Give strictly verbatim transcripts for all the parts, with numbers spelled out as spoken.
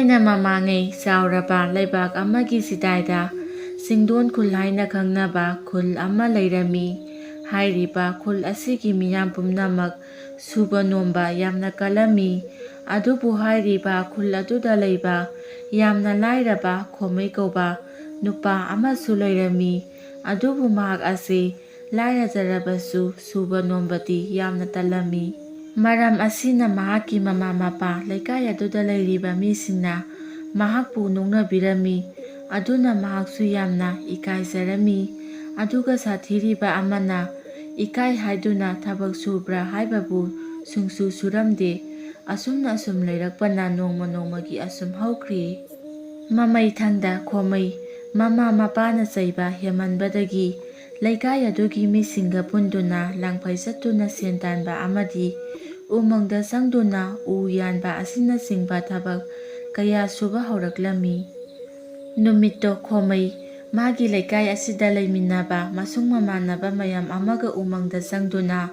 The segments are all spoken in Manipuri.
ꯊꯥꯏꯅ ꯃꯃꯥꯡꯉꯩ ꯆꯥꯎꯔꯕ ꯂꯩꯕꯥꯛ ꯑꯃꯒꯤ ꯆꯤꯗꯥꯏꯗ ꯆꯤꯡꯗꯣꯟ ꯈꯨꯜ ꯍꯥꯏꯅ ꯈꯪꯅꯕ ꯈꯨꯜ ꯑꯃ ꯂꯩꯔꯝꯃꯤ꯫ ꯍꯥꯏꯔꯤꯕ ꯈꯨꯜ ꯑꯁꯤꯒꯤ ꯃꯤꯌꯥꯝ ꯄꯨꯝꯅꯃꯛ ꯁꯨꯕ ꯅꯣꯝꯕ ꯌꯥꯝꯅ ꯀꯜꯂꯝꯃꯤ꯫ ꯑꯗꯨꯕꯨ ꯍꯥꯏꯔꯤꯕ ꯈꯨꯜ ꯑꯗꯨꯗ ꯂꯩꯕ ꯌꯥꯝꯅ ꯂꯥꯏꯔꯕ ꯈꯣꯃꯩ ꯀꯧꯕ ꯅꯨꯄꯥ ꯑꯃꯁꯨ ꯂꯩꯔꯝꯃꯤ꯫ ꯑꯗꯨꯕꯨ ꯃꯍꯥꯛ ꯑꯁꯤ ꯂꯥꯏꯔꯖꯔꯕꯁꯨ ꯁꯨꯕ ꯅꯣꯝꯕꯗꯤ ꯌꯥꯝꯅ ꯇꯜꯂꯝꯃꯤ꯫ ꯃꯔꯝ ꯑꯁꯤꯅ ꯃꯍꯥꯛꯀꯤ ꯃꯃꯥ ꯃꯄꯥ, ꯂꯩꯀꯥꯏ ꯑꯗꯨꯗ ꯂꯩꯔꯤꯕ ꯃꯤꯁꯤꯡꯅ ꯃꯍꯥꯛꯄꯨ ꯅꯣꯛꯅꯕꯤꯔꯝꯃꯤ꯫ ꯑꯗꯨꯅ ꯃꯍꯥꯛꯁꯨ ꯌꯥꯝꯅ ꯏꯀꯥꯏꯖꯔꯝꯃꯤ꯫ ꯑꯗꯨꯒ ꯁꯥꯊꯤꯔꯤꯕ ꯑꯃꯅ ꯏꯀꯥꯏ ꯍꯥꯏꯗꯨꯅ ꯊꯕꯛ ꯁꯨꯕ꯭ꯔꯥ ꯍꯥꯏꯕꯕꯨ ꯁꯨꯡꯁꯨ ꯁꯨꯔꯝꯗꯦ꯫ ꯑꯁꯨꯝꯅ ꯑꯁꯨꯝ ꯂꯩꯔꯛꯄꯅ ꯅꯣꯡꯃ ꯅꯣꯡꯃꯒꯤ ꯑꯁꯨꯝ ꯍꯧꯈ꯭ꯔꯤ꯫ ꯃꯃꯩꯊꯪꯗ ꯈꯣꯃꯩ ꯃꯃꯥ ꯃꯄꯥꯅ ꯆꯩꯕ ꯍꯦꯟꯃꯟꯕꯗꯒꯤ ꯂꯩꯀꯥꯏ ꯑꯗꯨꯒꯤ ꯃꯤꯁꯤꯡꯒ ꯄꯨꯟꯗꯨꯅ ꯂꯥꯡꯐꯩ ꯆꯠꯇꯨꯅ ꯁꯦꯟ ꯇꯥꯟꯕ ꯑꯃꯗꯤ ꯎꯃꯪꯗ ꯆꯪꯗꯨꯅ ꯎ ꯌꯥꯟꯕ ꯑꯁꯤꯅꯆꯤꯡꯕ ꯊꯕꯛ ꯀꯌꯥ ꯁꯨꯕ ꯍꯧꯔꯛꯂꯝꯃꯤ꯫ ꯅꯨꯃꯤꯠꯇꯣ ꯈꯣꯃꯩ ꯃꯥꯒꯤ ꯂꯩꯀꯥꯏ ꯑꯁꯤꯗ ꯂꯩꯃꯤꯟꯅꯕ ꯃꯁꯨꯡ ꯃꯃꯥꯟꯅꯕ ꯃꯌꯥꯝ ꯑꯃꯒ ꯎꯃꯪꯗ ꯆꯪꯗꯨꯅ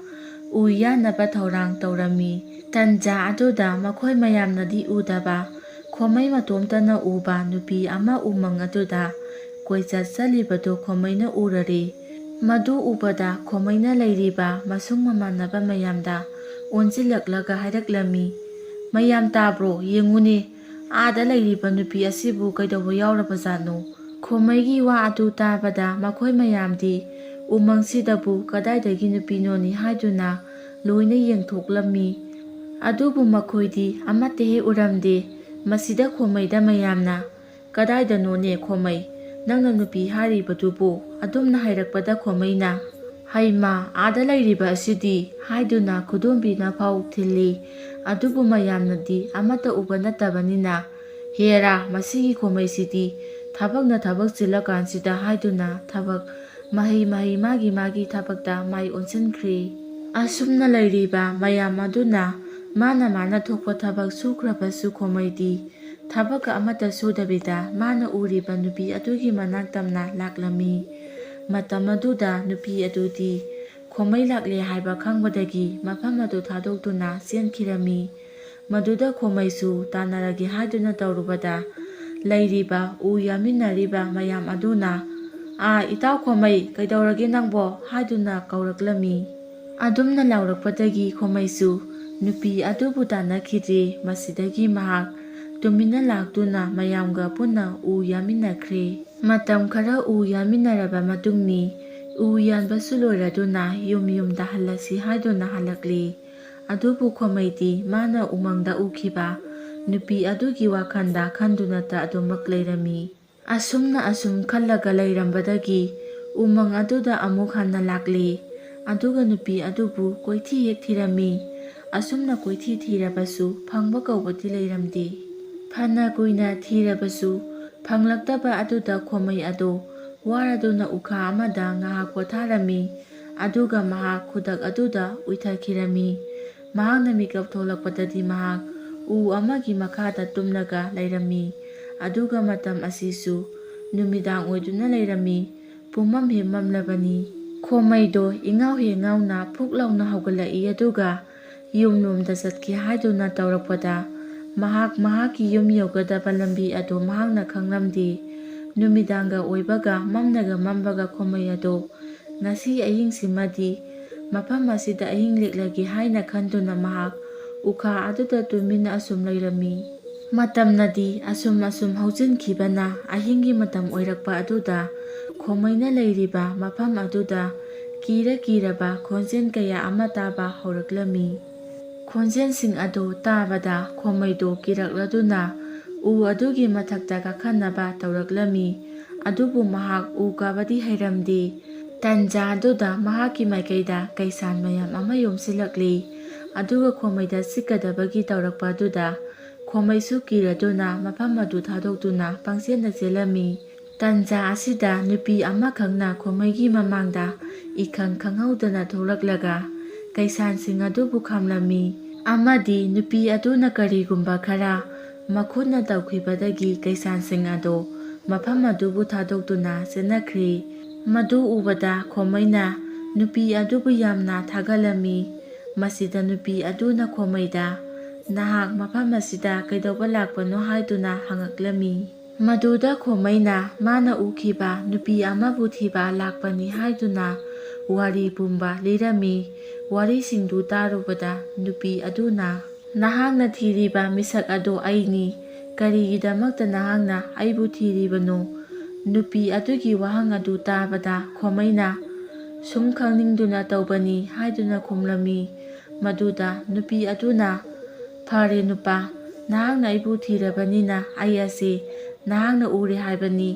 ꯎ ꯌꯥꯟꯅꯕ ꯊꯧꯔꯥꯡ ꯇꯧꯔꯝꯃꯤ꯫ ꯇꯟꯖꯥ ꯑꯗꯨꯗ ꯃꯈꯣꯏ ꯃꯌꯥꯝꯅꯗꯤ ꯎꯗꯕ ꯈꯣꯃꯩ ꯃꯇꯣꯝꯇꯅ ꯎꯕ ꯅꯨꯄꯤ ꯑꯃ ꯎꯃꯪ ꯑꯗꯨꯗ ꯀꯣꯏꯆꯠ ꯆꯠꯂꯤꯕꯗꯨ ꯈꯣꯃꯩꯅ ꯎꯔꯔꯦ꯫ ꯃꯗꯨ ꯎꯕꯗ ꯈꯣꯃꯩꯅ ꯂꯩꯔꯤꯕ ꯃꯁꯨꯡ ꯃꯃꯥꯟꯅꯕ ꯃꯌꯥꯝꯗ ꯑꯣꯟꯁꯤꯜꯂꯛꯂꯒ ꯍꯥꯏꯔꯛꯂꯝꯃꯤ, "ꯃꯌꯥꯝ ꯇꯥꯕ꯭ꯔꯣ? ꯌꯦꯡꯉꯨꯅꯦ, ꯑꯥꯗ ꯂꯩꯔꯤꯕ ꯅꯨꯄꯤ ꯑꯁꯤꯕꯨ ꯀꯩꯗꯧꯕ ꯌꯥꯎꯔꯕꯖꯥꯠꯅꯣ?" ꯈꯣꯃꯩꯒꯤ ꯋꯥ ꯑꯗꯨ ꯇꯥꯕꯗ ꯃꯈꯣꯏ ꯃꯌꯥꯝꯗꯤ ꯎꯃꯪꯁꯤꯗꯕꯨ ꯀꯗꯥꯏꯗꯒꯤ ꯅꯨꯄꯤꯅꯣꯅꯤ ꯍꯥꯏꯗꯨꯅ ꯂꯣꯏꯅ ꯌꯦꯡꯊꯣꯛꯂꯝꯃꯤ꯫ ꯑꯗꯨꯕꯨ ꯃꯈꯣꯏꯗꯤ ꯑꯃꯠꯇ ꯍꯦꯛ ꯎꯔꯝꯗꯦ꯫ ꯃꯁꯤꯗ ꯈꯣꯃꯩꯗ ꯃꯌꯥꯝꯅ, "ꯀꯗꯥꯏꯗꯅꯣꯅꯦ ꯈꯣꯃꯩ? ꯅꯪꯅ ꯅꯨꯄꯤ ꯍꯥꯏꯔꯤꯕꯗꯨꯕꯨ?" ꯑꯗꯨꯝꯅ ꯍꯥꯏꯔꯛꯄꯗ ꯈꯣꯃꯩꯅ, "ꯍꯩꯃꯥ, ꯑꯥꯗ ꯂꯩꯔꯤꯕ ꯑꯁꯤꯗꯤ?" ꯍꯥꯏꯗꯨꯅ ꯈꯨꯗꯣꯝꯕꯤꯅ ꯐꯥꯎ ꯊꯤꯜꯂꯤ꯫ ꯑꯗꯨꯕꯨ ꯃꯌꯥꯝꯅꯗꯤ ꯑꯃꯠꯇ ꯎꯕ ꯅꯠꯇꯕꯅꯤꯅ, "ꯍꯦꯔꯥ, ꯃꯁꯤꯒꯤ ꯈꯣꯃꯩꯁꯤꯗꯤ ꯊꯕꯛꯅ ꯊꯕꯛ ꯆꯤꯜꯂꯀꯥꯟꯁꯤꯗ" ꯍꯥꯏꯗꯨꯅ ꯊꯕꯛ ꯃꯍꯩ ꯃꯍꯩ ꯃꯥꯒꯤ ꯃꯥꯒꯤ ꯊꯕꯛꯇ ꯃꯥꯏ ꯑꯣꯟꯁꯤꯟꯈ꯭ꯔꯤ꯫ ꯑꯁꯨꯝꯅ ꯂꯩꯔꯤꯕ ꯃꯌꯥꯝ ꯑꯗꯨꯅ ꯃꯥꯅ ꯃꯥꯅ ꯊꯣꯛꯄ ꯊꯕꯛ ꯁꯨꯈ꯭ꯔꯕꯁꯨ ꯈꯣꯃꯩꯗꯤ ꯊꯕꯛ ꯑꯃꯠꯇ ꯁꯨꯗꯕꯤꯗ ꯃꯥꯅ ꯎꯔꯤꯕ ꯅꯨꯄꯤ ꯑꯗꯨꯒꯤ ꯃꯅꯥꯛ ꯇꯝꯅ ꯂꯥꯛꯂꯝꯃꯤ꯫ ꯃꯇꯝ ꯑꯗꯨꯗ ꯅꯨꯄꯤ ꯑꯗꯨꯗꯤ ꯈꯣꯃꯩ ꯂꯥꯛꯂꯦ ꯍꯥꯏꯕ ꯈꯪꯕꯗꯒꯤ ꯃꯐꯝ ꯑꯗꯨ ꯊꯥꯗꯣꯛꯇꯨꯅ ꯆꯦꯟꯈꯤꯔꯝꯃꯤ꯫ ꯃꯗꯨꯗ ꯈꯣꯃꯩꯁꯨ ꯇꯥꯟꯅꯔꯒꯦ ꯍꯥꯏꯗꯨꯅ ꯇꯧꯔꯨꯕꯗ, ꯂꯩꯔꯤꯕ ꯎ ꯌꯥꯟꯃꯤꯟꯅꯔꯤꯕ ꯃꯌꯥꯝ ꯑꯗꯨꯅ, "ꯑꯥ, ꯏꯇꯥꯎ ꯈꯣꯃꯩ, ꯀꯩꯗꯧꯔꯒꯦ ꯅꯪꯕꯣ?" ꯍꯥꯏꯗꯨꯅ ꯀꯧꯔꯛꯂꯝꯃꯤ꯫ ꯑꯗꯨꯝꯅ ꯂꯥꯎꯔꯛꯄꯗꯒꯤ ꯈꯣꯃꯩꯁꯨ ꯅꯨꯄꯤ ꯑꯗꯨꯕꯨ ꯇꯥꯟꯅꯈꯤꯗ꯭ꯔꯦ꯫ ꯃꯁꯤꯗꯒꯤ ꯃꯍꯥꯛ ꯇꯨꯃꯤꯟꯅ ꯂꯥꯛꯇꯨꯅ ꯃꯌꯥꯝꯒ ꯄꯨꯟꯅ ꯎ ꯌꯥꯟꯃꯤꯟꯅꯈ꯭ꯔꯦ꯫ ꯃꯇꯝ ꯈꯔ ꯎ ꯌꯥꯟꯃꯤꯟꯅꯔꯕ ꯃꯇꯨꯡꯅꯤ꯫ ꯎ ꯌꯥꯟꯕꯁꯨ ꯂꯣꯏꯔꯗꯨꯅ ꯌꯨꯝ ꯌꯨꯝꯗ ꯍꯜꯂꯁꯤ ꯍꯥꯏꯗꯨꯅ ꯍꯜꯂꯛꯂꯤ꯫ ꯑꯗꯨꯕꯨ ꯈꯣꯃꯩꯗꯤ ꯃꯥꯅ ꯎꯃꯪꯗ ꯎꯈꯤꯕ ꯅꯨꯄꯤ ꯑꯗꯨꯒꯤ ꯋꯥꯈꯜꯗ ꯈꯟꯗꯨꯅꯇ ꯑꯗꯨꯃꯛ ꯂꯩꯔꯝꯃꯤ꯫ ꯑꯁꯨꯝꯅ ꯑꯁꯨꯝ ꯈꯜꯂꯒ ꯂꯩꯔꯝꯕꯗꯒꯤ ꯎꯃꯪ ꯑꯗꯨꯗ ꯑꯃꯨꯛ ꯍꯟꯅ ꯂꯥꯛꯂꯤ꯫ ꯑꯗꯨꯒ ꯅꯨꯄꯤ ꯑꯗꯨꯕꯨ ꯀꯣꯏꯊꯤ ꯍꯦꯛ ꯊꯤꯔꯝꯃꯤ꯫ ꯑꯁꯨꯝꯅ ꯀꯣꯏꯊꯤ ꯊꯤꯔꯕꯁꯨ ꯐꯪꯕ ꯀꯧꯕꯗꯤ ꯂꯩꯔꯝꯗꯦ꯫ ꯐꯅ ꯀꯨꯏꯅ ꯊꯤꯔꯕꯁꯨ ꯐꯪꯂꯛꯇꯕ ꯑꯗꯨꯗ ꯈꯣꯃꯩ ꯑꯗꯨ ꯋꯥꯔꯗꯨꯅ ꯎꯈꯥ ꯑꯃꯗ ꯉꯥꯏꯍꯥꯛ ꯄꯣꯊꯥꯔꯝꯃꯤ꯫ ꯑꯗꯨꯒ ꯃꯍꯥꯛ ꯈꯨꯗꯛ ꯑꯗꯨꯗ ꯎꯏꯊꯈꯤꯔꯝꯃꯤ꯫ ꯃꯍꯥꯛꯅ ꯃꯤꯀꯞ ꯊꯣꯛꯂꯛꯄꯗꯗꯤ ꯃꯍꯥꯛ ꯎ ꯑꯃꯒꯤ ꯃꯈꯥꯗ ꯇꯨꯝꯂꯒ ꯂꯩꯔꯝꯃꯤ꯫ ꯑꯗꯨꯒ ꯃꯇꯝ ꯑꯁꯤꯁꯨ ꯅꯨꯃꯤꯗꯥꯡ ꯑꯣꯏꯗꯨꯅ ꯂꯩꯔꯝꯃꯤ꯫ ꯄꯨꯝꯃꯝ ꯍꯦꯛ ꯃꯝꯂꯕꯅꯤ꯫ ꯈꯣꯃꯩꯗꯣ ꯏꯉꯥꯎ ꯍꯦꯛ ꯉꯥꯎꯅ ꯐꯨꯛ ꯂꯥꯎꯅ ꯍꯧꯒꯠꯂꯛꯏ꯫ ꯑꯗꯨꯒ ꯌꯨꯝꯂꯣꯝꯗ ꯆꯠꯀꯦ ꯍꯥꯏꯗꯨꯅ ꯇꯧꯔꯛꯄꯗ, ꯃꯍꯥꯛ ꯃꯍꯥꯛꯀꯤ ꯌꯨꯝ ꯌꯧꯒꯗꯕ ꯂꯝꯕꯤ ꯑꯗꯨ ꯃꯍꯥꯛꯅ ꯈꯪꯂꯝꯗꯦ꯫ ꯅꯨꯃꯤꯗꯥꯡꯒ ꯑꯣꯏꯕꯒ ꯃꯝꯅꯒ ꯃꯝꯕꯒ ꯈꯣꯃꯩ ꯑꯗꯨ ꯉꯁꯤ ꯑꯍꯤꯡꯁꯤꯃꯗꯤ ꯃꯐꯝ ꯑꯁꯤꯗ ꯑꯍꯤꯡ ꯂꯦꯛꯂꯒꯦ ꯍꯥꯏꯅ ꯈꯟꯗꯨꯅ ꯃꯍꯥꯛ ꯎꯈꯥ ꯑꯗꯨꯗ ꯇꯨꯃꯤꯟꯅ ꯑꯁꯨꯝ ꯂꯩꯔꯝꯃꯤ꯫ ꯃꯇꯝꯅꯗꯤ ꯑꯁꯨꯝ ꯑꯁꯨꯝ ꯍꯧꯖꯤꯟꯈꯤꯕꯅ ꯑꯍꯤꯡꯒꯤ ꯃꯇꯝ ꯑꯣꯏꯔꯛꯄ ꯑꯗꯨꯗ ꯈꯣꯃꯩꯅ ꯂꯩꯔꯤꯕ ꯃꯐꯝ ꯑꯗꯨꯗ ꯀꯤꯔ ꯀꯤꯔꯕ ꯈꯣꯟꯖꯦꯜ ꯀꯌꯥ ꯑꯃ ꯇꯥꯕ ꯍꯧꯔꯛꯂꯝꯃꯤ꯫ ꯈꯣꯟꯖꯦꯜꯁꯤꯡ ꯑꯗꯨ ꯇꯥꯕꯗ ꯈꯣꯃꯩꯗꯨ ꯀꯤꯔꯛꯂꯗꯨꯅ ꯎ ꯑꯗꯨꯒꯤ ꯃꯊꯛꯇ ꯀꯥꯈꯠꯅꯕ ꯇꯧꯔꯛꯂꯝꯃꯤ꯫ ꯑꯗꯨꯕꯨ ꯃꯍꯥꯛ ꯎ ꯀꯥꯕꯗꯤ ꯍꯩꯔꯝꯗꯦ꯫ ꯇꯟꯖꯥ ꯑꯗꯨꯗ ꯃꯍꯥꯛꯀꯤ ꯃꯥꯏꯀꯩꯗ ꯀꯩꯁꯥꯟ ꯃꯌꯥꯝ ꯑꯃ ꯌꯣꯝꯁꯤꯜꯂꯛꯂꯤ꯫ ꯑꯗꯨꯒ ꯈꯣꯃꯩꯗ ꯆꯤꯛꯀꯗꯕꯒꯤ ꯇꯧꯔꯛꯄ ꯑꯗꯨꯗ ꯈꯣꯃꯩꯁꯨ ꯀꯤꯔꯗꯨꯅ ꯃꯐꯝ ꯑꯗꯨ ꯊꯥꯗꯣꯛꯇꯨꯅ ꯄꯪꯆꯦꯟꯗ ꯆꯦꯜꯂꯝꯃꯤ꯫ ꯇꯟꯖꯥ ꯑꯁꯤꯗ ꯅꯨꯄꯤ ꯑꯃꯈꯛꯅ ꯈꯣꯃꯩꯒꯤ ꯃꯃꯥꯡꯗ ꯏꯈꯪ ꯈꯪꯍꯧꯗꯅ ꯊꯣꯛꯂꯛꯂꯒ ꯀꯩꯁꯥꯟꯁꯤꯡ ꯑꯗꯨꯕꯨ ꯈꯥꯝꯂꯝꯃꯤ꯫ ꯑꯃꯗꯤ ꯅꯨꯄꯤ ꯑꯗꯨꯅ ꯀꯔꯤꯒꯨꯝꯕ ꯈꯔ ꯃꯈꯨꯠꯅ ꯇꯧꯈꯤꯕꯗꯒꯤ ꯀꯩꯁꯥꯟꯁꯤꯡ ꯑꯗꯨ ꯃꯐꯝ ꯑꯗꯨꯕꯨ ꯊꯥꯗꯣꯛꯇꯨꯅ ꯆꯦꯟꯅꯈ꯭ꯔꯤ꯫ ꯃꯗꯨ ꯎꯕꯗ ꯈꯣꯃꯩꯅ ꯅꯨꯄꯤ ꯑꯗꯨꯕꯨ ꯌꯥꯝꯅ ꯊꯥꯒꯠꯂꯝꯃꯤ꯫ ꯃꯁꯤꯗ ꯅꯨꯄꯤ ꯑꯗꯨꯅ ꯈꯣꯃꯩꯗ, "ꯅꯍꯥꯛ ꯃꯐꯝ ꯑꯁꯤꯗ ꯀꯩꯗꯧꯕ ꯂꯥꯛꯄꯅꯣ?" ꯍꯥꯏꯗꯨꯅ ꯍꯪꯉꯛꯂꯝꯃꯤ꯫ ꯃꯗꯨꯗ ꯈꯣꯃꯩꯅ ꯃꯥꯅ ꯎꯈꯤꯕ ꯅꯨꯄꯤ ꯑꯃꯕꯨ ꯊꯤꯕ ꯂꯥꯛꯄꯅꯤ ꯍꯥꯏꯗꯨꯅ ꯋꯥꯔꯤ ꯄꯨꯝꯕ ꯂꯤꯔꯝꯃꯤ꯫ ꯋꯥꯔꯤꯁꯤꯡꯗꯨ ꯇꯥꯔꯨꯕꯗ ꯅꯨꯄꯤ ꯑꯗꯨꯅ, "ꯅꯍꯥꯛꯅ ꯊꯤꯔꯤꯕ ꯃꯤꯁꯛ ꯑꯗꯨ ꯑꯩꯅꯤ꯫ ꯀꯔꯤꯒꯤꯗꯃꯛꯇ ꯅꯍꯥꯛꯅ ꯑꯩꯕꯨ ꯊꯤꯔꯤꯕꯅꯣ?" ꯅꯨꯄꯤ ꯑꯗꯨꯒꯤ ꯋꯥꯍꯪ ꯑꯗꯨ ꯇꯥꯕꯗ ꯈꯣꯃꯩꯅ, "ꯁꯨꯝ ꯈꯪꯅꯤꯡꯗꯨꯅ ꯇꯧꯕꯅꯤ" ꯍꯥꯏꯗꯨꯅ ꯈꯨꯝꯂꯝꯃꯤ꯫ ꯃꯗꯨꯗ ꯅꯨꯄꯤ ꯑꯗꯨꯅ, "ꯐꯔꯦ ꯅꯨꯄꯥ, ꯅꯍꯥꯛꯅ ꯑꯩꯕꯨ ꯊꯤꯔꯕꯅꯤꯅ ꯑꯩ ꯑꯁꯤ ꯅꯍꯥꯛꯅ ꯎꯔꯦ ꯍꯥꯏꯕꯅꯤ꯫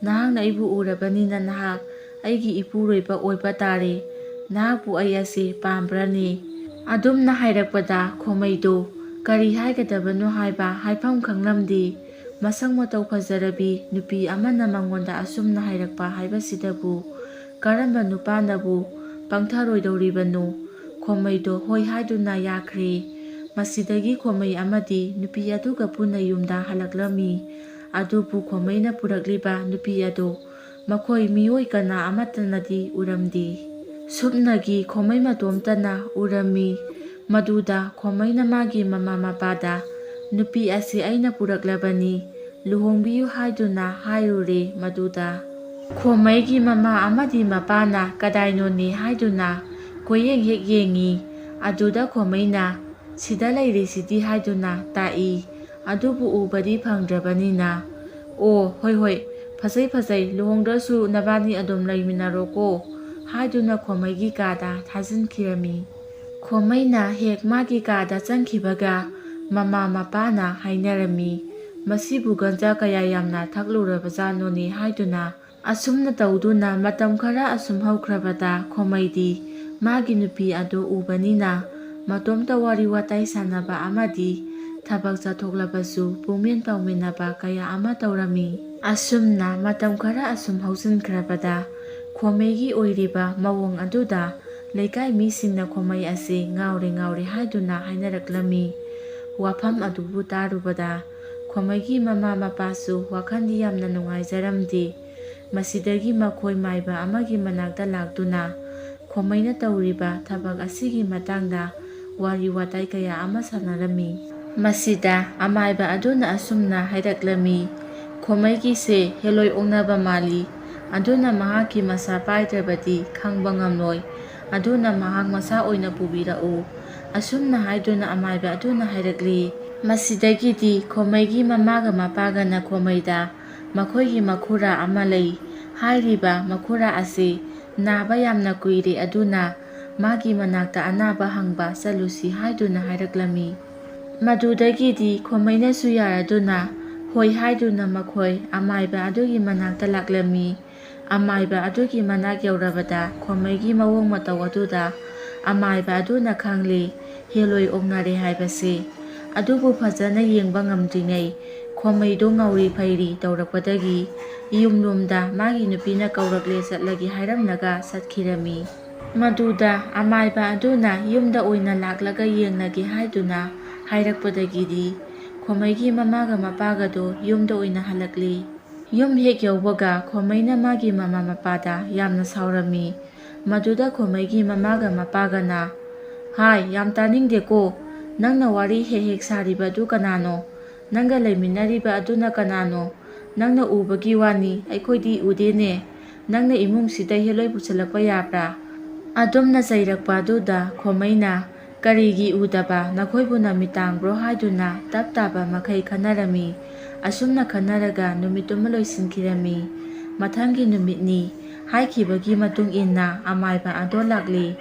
ꯅꯍꯥꯛꯅ ꯑꯩꯕꯨ ꯎꯔꯕꯅꯤꯅ ꯅꯍꯥꯛ ꯑꯩꯒꯤ ꯏꯄꯨꯔꯣꯏꯕ ꯑꯣꯏꯕ ꯇꯥꯔꯦ꯫ ꯅꯍꯥꯛꯄꯨ ꯑꯩ ꯑꯁꯤ ꯄꯥꯝꯕ꯭ꯔꯅꯦ?" ꯑꯗꯨꯝꯅ ꯍꯥꯏꯔꯛꯄꯗ ꯈꯣꯃꯩꯗꯨ ꯀꯔꯤ ꯍꯥꯏꯒꯗꯕꯅꯣ ꯍꯥꯏꯕ ꯍꯥꯏꯐꯝ ꯈꯪꯂꯝꯗꯦ꯫ ꯃꯁꯛ ꯃꯇꯧ ꯐꯖꯔꯕꯤ ꯅꯨꯄꯤ ꯑꯃꯅ ꯃꯉꯣꯟꯗ ꯑꯁꯨꯝꯅ ꯍꯥꯏꯔꯛꯄ ꯍꯥꯏꯕꯁꯤꯗꯕꯨ ꯀꯔꯝꯕ ꯅꯨꯄꯥꯅꯕꯨ ꯄꯪꯊꯔꯣꯏꯗꯧꯔꯤꯕꯅꯣ? ꯈꯣꯃꯩꯗꯣ ꯍꯣꯏ ꯍꯥꯏꯗꯨꯅ ꯌꯥꯈ꯭ꯔꯦ꯫ ꯃꯁꯤꯗꯒꯤ ꯈꯣꯃꯩ ꯑꯃꯗꯤ ꯅꯨꯄꯤ ꯑꯗꯨꯒ ꯄꯨꯟꯅ ꯌꯨꯝꯗ ꯍꯜꯂꯛꯂꯝꯃꯤ꯫ ꯑꯗꯨꯕꯨ ꯈꯣꯃꯩꯅ ꯄꯨꯔꯛꯂꯤꯕ ꯅꯨꯄꯤ ꯑꯗꯨ ꯃꯈꯣꯏ ꯃꯤꯑꯣꯏ ꯀꯅꯥ ꯑꯃꯠꯇꯅꯗꯤ ꯎꯔꯝꯗꯦ꯫ ꯁꯨꯞꯅꯒꯤ ꯈꯣꯃꯩ ꯃꯇꯣꯝꯇꯅ ꯎꯔꯝꯃꯤ꯫ ꯃꯗꯨꯗ ꯈꯣꯃꯩꯅ ꯃꯥꯒꯤ ꯃꯃꯥ ꯃꯄꯥꯗ, "ꯅꯨꯄꯤ ꯑꯁꯤ ꯑꯩꯅ ꯄꯨꯔꯛꯂꯕꯅꯤ, ꯂꯨꯍꯣꯡꯕꯤꯌꯨ" ꯍꯥꯏꯗꯨꯅ ꯍꯥꯏꯔꯨꯔꯦ꯫ ꯃꯗꯨꯗ ꯈꯣꯃꯩꯒꯤ ꯃꯃꯥ ꯑꯃꯗꯤ ꯃꯄꯥꯅ ꯀꯗꯥꯏꯅꯣꯅꯦ ꯍꯥꯏꯗꯨꯅ ꯀꯣꯏꯌꯦꯡ ꯍꯦꯛ ꯌꯦꯡꯉꯤ꯫ ꯑꯗꯨꯗ ꯈꯣꯃꯩꯅ, "ꯁꯤꯗ ꯂꯩꯔꯤꯁꯤꯗꯤ" ꯍꯥꯏꯗꯨꯅ ꯇꯥꯛꯏ꯫ ꯑꯗꯨꯕꯨ ꯎꯕꯗꯤ ꯐꯪꯗ꯭ꯔꯕꯅꯤꯅ, "ꯑꯣ, ꯍꯣꯏ, ꯍꯣꯏ, ꯐꯖꯩ, ꯐꯖꯩ, ꯂꯨꯍꯣꯡꯗ꯭ꯔꯁꯨ ꯅꯕꯥꯅꯤ ꯑꯗꯨꯝ ꯂꯩꯃꯤꯟꯅꯔꯣꯀꯣ" ꯍꯥꯏꯗꯨꯅ ꯈꯣꯃꯩꯒꯤ ꯀꯥꯗ ꯊꯥꯖꯤꯟꯈꯤꯔꯝꯃꯤ꯫ ꯈꯣꯃꯩꯅ ꯍꯦꯛ ꯃꯥꯒꯤ ꯀꯥꯗ ꯆꯪꯈꯤꯕꯒ ꯃꯃꯥ ꯃꯄꯥꯅ ꯍꯥꯏꯅꯔꯝꯃꯤ, "ꯃꯁꯤꯕꯨ ꯒꯟꯖꯥ ꯀꯌꯥ ꯌꯥꯝꯅ ꯊꯛꯂꯨꯔꯕꯖꯥꯠꯅꯣꯅꯦ" ꯍꯥꯏꯗꯨꯅ꯫ ꯑꯁꯨꯝꯅ ꯇꯧꯗꯨꯅ ꯃꯇꯝ ꯈꯔ ꯑꯁꯨꯝ ꯍꯧꯈ꯭ꯔꯕꯗ ꯈꯣꯃꯩꯗꯤ ꯃꯥꯒꯤ ꯅꯨꯄꯤ ꯑꯗꯨ ꯎꯕꯅꯤꯅ ꯃꯇꯣꯝꯇ ꯋꯥꯔꯤ ꯋꯥꯇꯥꯏ ꯁꯥꯟꯅꯕ ꯑꯃꯗꯤ ꯊꯕꯛ ꯆꯠꯊꯣꯛꯂꯕꯁꯨ ꯄꯨꯡꯃꯦꯟ ꯄꯥꯎꯃꯤꯟꯅꯕ ꯀꯌꯥ ꯑꯃ ꯇꯧꯔꯝꯃꯤ꯫ ꯑꯁꯨꯝꯅ ꯃꯇꯝ ꯈꯔ ꯑꯁꯨꯝ ꯍꯧꯖꯤꯟꯈ꯭ꯔꯕꯗ ꯈꯣꯃꯩꯒꯤ ꯑꯣꯏꯔꯤꯕ ꯃꯑꯣꯡ ꯑꯗꯨꯗ ꯂꯩꯀꯥꯏ ꯃꯤꯁꯤꯡꯅ ꯈꯣꯃꯩ ꯑꯁꯤ ꯉꯥꯎꯔꯦ ꯉꯥꯎꯔꯦ ꯍꯥꯏꯗꯨꯅ ꯍꯥꯏꯅꯔꯛꯂꯝꯃꯤ꯫ ꯋꯥꯐꯝ ꯑꯗꯨꯕꯨ ꯇꯥꯔꯨꯕꯗ ꯈꯣꯃꯩꯒꯤ ꯃꯃꯥ ꯃꯄꯥꯁꯨ ꯋꯥꯈꯜꯗꯤ ꯌꯥꯝꯅ ꯅꯨꯡꯉꯥꯏꯖꯔꯝꯗꯦ꯫ ꯃꯁꯤꯗꯒꯤ ꯃꯈꯣꯏ ꯃꯥꯏꯕ ꯑꯃꯒꯤ ꯃꯅꯥꯛꯇ ꯂꯥꯛꯇꯨꯅ ꯈꯣꯃꯩꯅ ꯇꯧꯔꯤꯕ ꯊꯕꯛ ꯑꯁꯤꯒꯤ ꯃꯇꯥꯡꯗ ꯋꯥꯔꯤ ꯋꯥꯇꯥꯏ ꯀꯌꯥ ꯑꯃ ꯁꯥꯟꯅꯔꯝꯃꯤ꯫ ꯃꯁꯤꯗ ꯑꯃꯥꯏꯕ ꯑꯗꯨꯅ ꯑꯁꯨꯝꯅ ꯍꯥꯏꯔꯛꯂꯝꯃꯤ, "ꯈꯣꯃꯩꯒꯤꯁꯦ ꯍꯦꯂꯣꯏ ꯑꯣꯛꯅꯕ ꯃꯥꯜꯂꯤ, ꯑꯗꯨꯅ ꯃꯍꯥꯛꯀꯤ ꯃꯁꯥ ꯄꯥꯏꯗ꯭ꯔꯕꯗꯤ ꯈꯪꯕ ꯉꯝꯂꯣꯏ, ꯑꯗꯨꯅ ꯃꯍꯥꯛ ꯃꯁꯥ ꯑꯣꯏꯅ ꯄꯨꯕꯤꯔꯛꯎ"꯫ ꯑꯁꯨꯝꯅ ꯍꯥꯏꯗꯨꯅ ꯑꯃꯥꯏꯕ ꯑꯗꯨꯅ ꯍꯥꯏꯔꯛꯂꯤ꯫ ꯃꯁꯤꯗꯒꯤꯗꯤ ꯈꯣꯃꯩꯒꯤ ꯃꯃꯥꯒ ꯃꯄꯥꯒꯅ ꯈꯣꯃꯩꯗ, "ꯃꯈꯣꯏꯒꯤ ꯃꯈꯨꯔꯥ ꯑꯃ ꯂꯩ꯫ ꯍꯥꯏꯔꯤꯕ ꯃꯈꯨꯔꯥ ꯑꯁꯤ ꯅꯥꯕ ꯌꯥꯝꯅ ꯀꯨꯏꯔꯦ, ꯑꯗꯨꯅ ꯃꯥꯒꯤ ꯃꯅꯥꯛꯇ ꯑꯅꯥꯕ ꯍꯪꯕ ꯆꯠꯂꯨꯁꯤ" ꯍꯥꯏꯗꯨꯅ ꯍꯥꯏꯔꯛꯂꯝꯃꯤ꯫ ꯃꯗꯨꯗꯒꯤꯗꯤ ꯈꯣꯃꯩꯅꯁꯨ ꯌꯥꯔꯗꯨꯅ ꯍꯣꯏ ꯍꯥꯏꯗꯨꯅ ꯃꯈꯣꯏ ꯑꯃꯥꯏꯕ ꯑꯗꯨꯒꯤ ꯃꯅꯥꯛꯇ ꯂꯥꯛꯂꯝꯃꯤ꯫ ꯑꯃꯥꯏꯕ ꯑꯗꯨꯒꯤ ꯃꯅꯥꯛ ꯌꯧꯔꯕꯗ ꯈꯣꯃꯩꯒꯤ ꯃꯑꯣꯡ ꯃꯇꯧ ꯑꯗꯨꯗ ꯑꯃꯥꯏꯕ ꯑꯗꯨꯅ ꯈꯪꯂꯦ, ꯍꯦꯂꯣꯏ ꯑꯣꯛꯅꯔꯦ ꯍꯥꯏꯕꯁꯦ꯫ ꯑꯗꯨꯕꯨ ꯐꯖꯅ ꯌꯦꯡꯕ ꯉꯝꯗ꯭ꯔꯤꯉꯩ ꯈꯣꯃꯩꯗꯣ ꯉꯥꯎꯔꯤ ꯐꯩꯔꯤ ꯇꯧꯔꯛꯄꯗꯒꯤ ꯌꯨꯝꯂꯣꯝꯗ ꯃꯥꯒꯤ ꯅꯨꯄꯤꯅ ꯀꯧꯔꯛꯂꯦ, ꯆꯠꯂꯒꯦ ꯍꯥꯏꯔꯝꯂꯒ ꯆꯠꯈꯤꯔꯝꯃꯤ꯫ ꯃꯗꯨꯗ ꯑꯃꯥꯏꯕ ꯑꯗꯨꯅ ꯌꯨꯝꯗ ꯑꯣꯏꯅ ꯂꯥꯛꯂꯒ ꯌꯦꯡꯂꯒꯦ ꯍꯥꯏꯗꯨꯅ ꯍꯥꯏꯔꯛꯄꯗꯒꯤꯗꯤ ꯈꯣꯃꯩꯒꯤ ꯃꯃꯥꯒ ꯃꯄꯥꯒꯗꯣ ꯌꯨꯝꯗ ꯑꯣꯏꯅ ꯍꯜꯂꯛꯂꯤ꯫ ꯌꯨꯝ ꯍꯦꯛ ꯌꯧꯕꯒ ꯈꯣꯃꯩꯅ ꯃꯥꯒꯤ ꯃꯃꯥ ꯃꯄꯥꯗ ꯌꯥꯝꯅ ꯁꯥꯎꯔꯝꯃꯤ꯫ ꯃꯗꯨꯗ ꯈꯣꯃꯩꯒꯤ ꯃꯃꯥꯒ ꯃꯄꯥꯒꯅ, "ꯍꯥꯏ, ꯌꯥꯝ ꯇꯥꯅꯤꯡꯗꯦꯀꯣ, ꯅꯪꯅ ꯋꯥꯔꯤ ꯍꯦꯛ ꯍꯦꯛ ꯁꯥꯔꯤꯕ ꯑꯗꯨ ꯀꯅꯥꯅꯣ? ꯅꯪꯒ ꯂꯩꯃꯤꯟꯅꯔꯤꯕ ꯑꯗꯨꯅ ꯀꯅꯥꯅꯣ? ꯅꯪꯅ ꯎꯕꯒꯤ ꯋꯥꯅꯤ, ꯑꯩꯈꯣꯏꯗꯤ ꯎꯗꯦꯅꯦ꯫ ꯅꯪꯅ ꯏꯃꯨꯡꯁꯤꯗ ꯍꯦꯂꯣꯏ ꯄꯨꯁꯤꯜꯂꯛꯄ ꯌꯥꯕ꯭ꯔꯥ?" ꯑꯗꯨꯝꯅ ꯆꯩꯔꯛꯄ ꯑꯗꯨꯗ ꯈꯣꯃꯩꯅ, "ꯀꯔꯤꯒꯤ ꯎꯗꯕ? ꯅꯈꯣꯏꯕꯨ ꯅꯃꯤꯠ ꯇꯥꯡꯕ꯭ꯔꯣ?" ꯍꯥꯏꯗꯨꯅ ꯇꯞ ꯇꯥꯕ ꯃꯈꯩ ꯈꯟꯅꯔꯝꯃꯤ꯫ ꯑꯁꯨꯝꯅ ꯈꯟꯅꯔꯒ ꯅꯨꯃꯤꯠꯇꯨꯃ ꯂꯣꯏꯁꯤꯟꯈꯤꯔꯝꯃꯤ꯫ ꯃꯊꯪꯒꯤ ꯅꯨꯃꯤꯠꯅꯤ꯫ ꯍꯥꯏꯈꯤꯕꯒꯤ ꯃꯇꯨꯡ ꯏꯟꯅ ꯑꯃꯥꯏꯕ ꯑꯗꯣ ꯂꯥꯛꯂꯤ꯫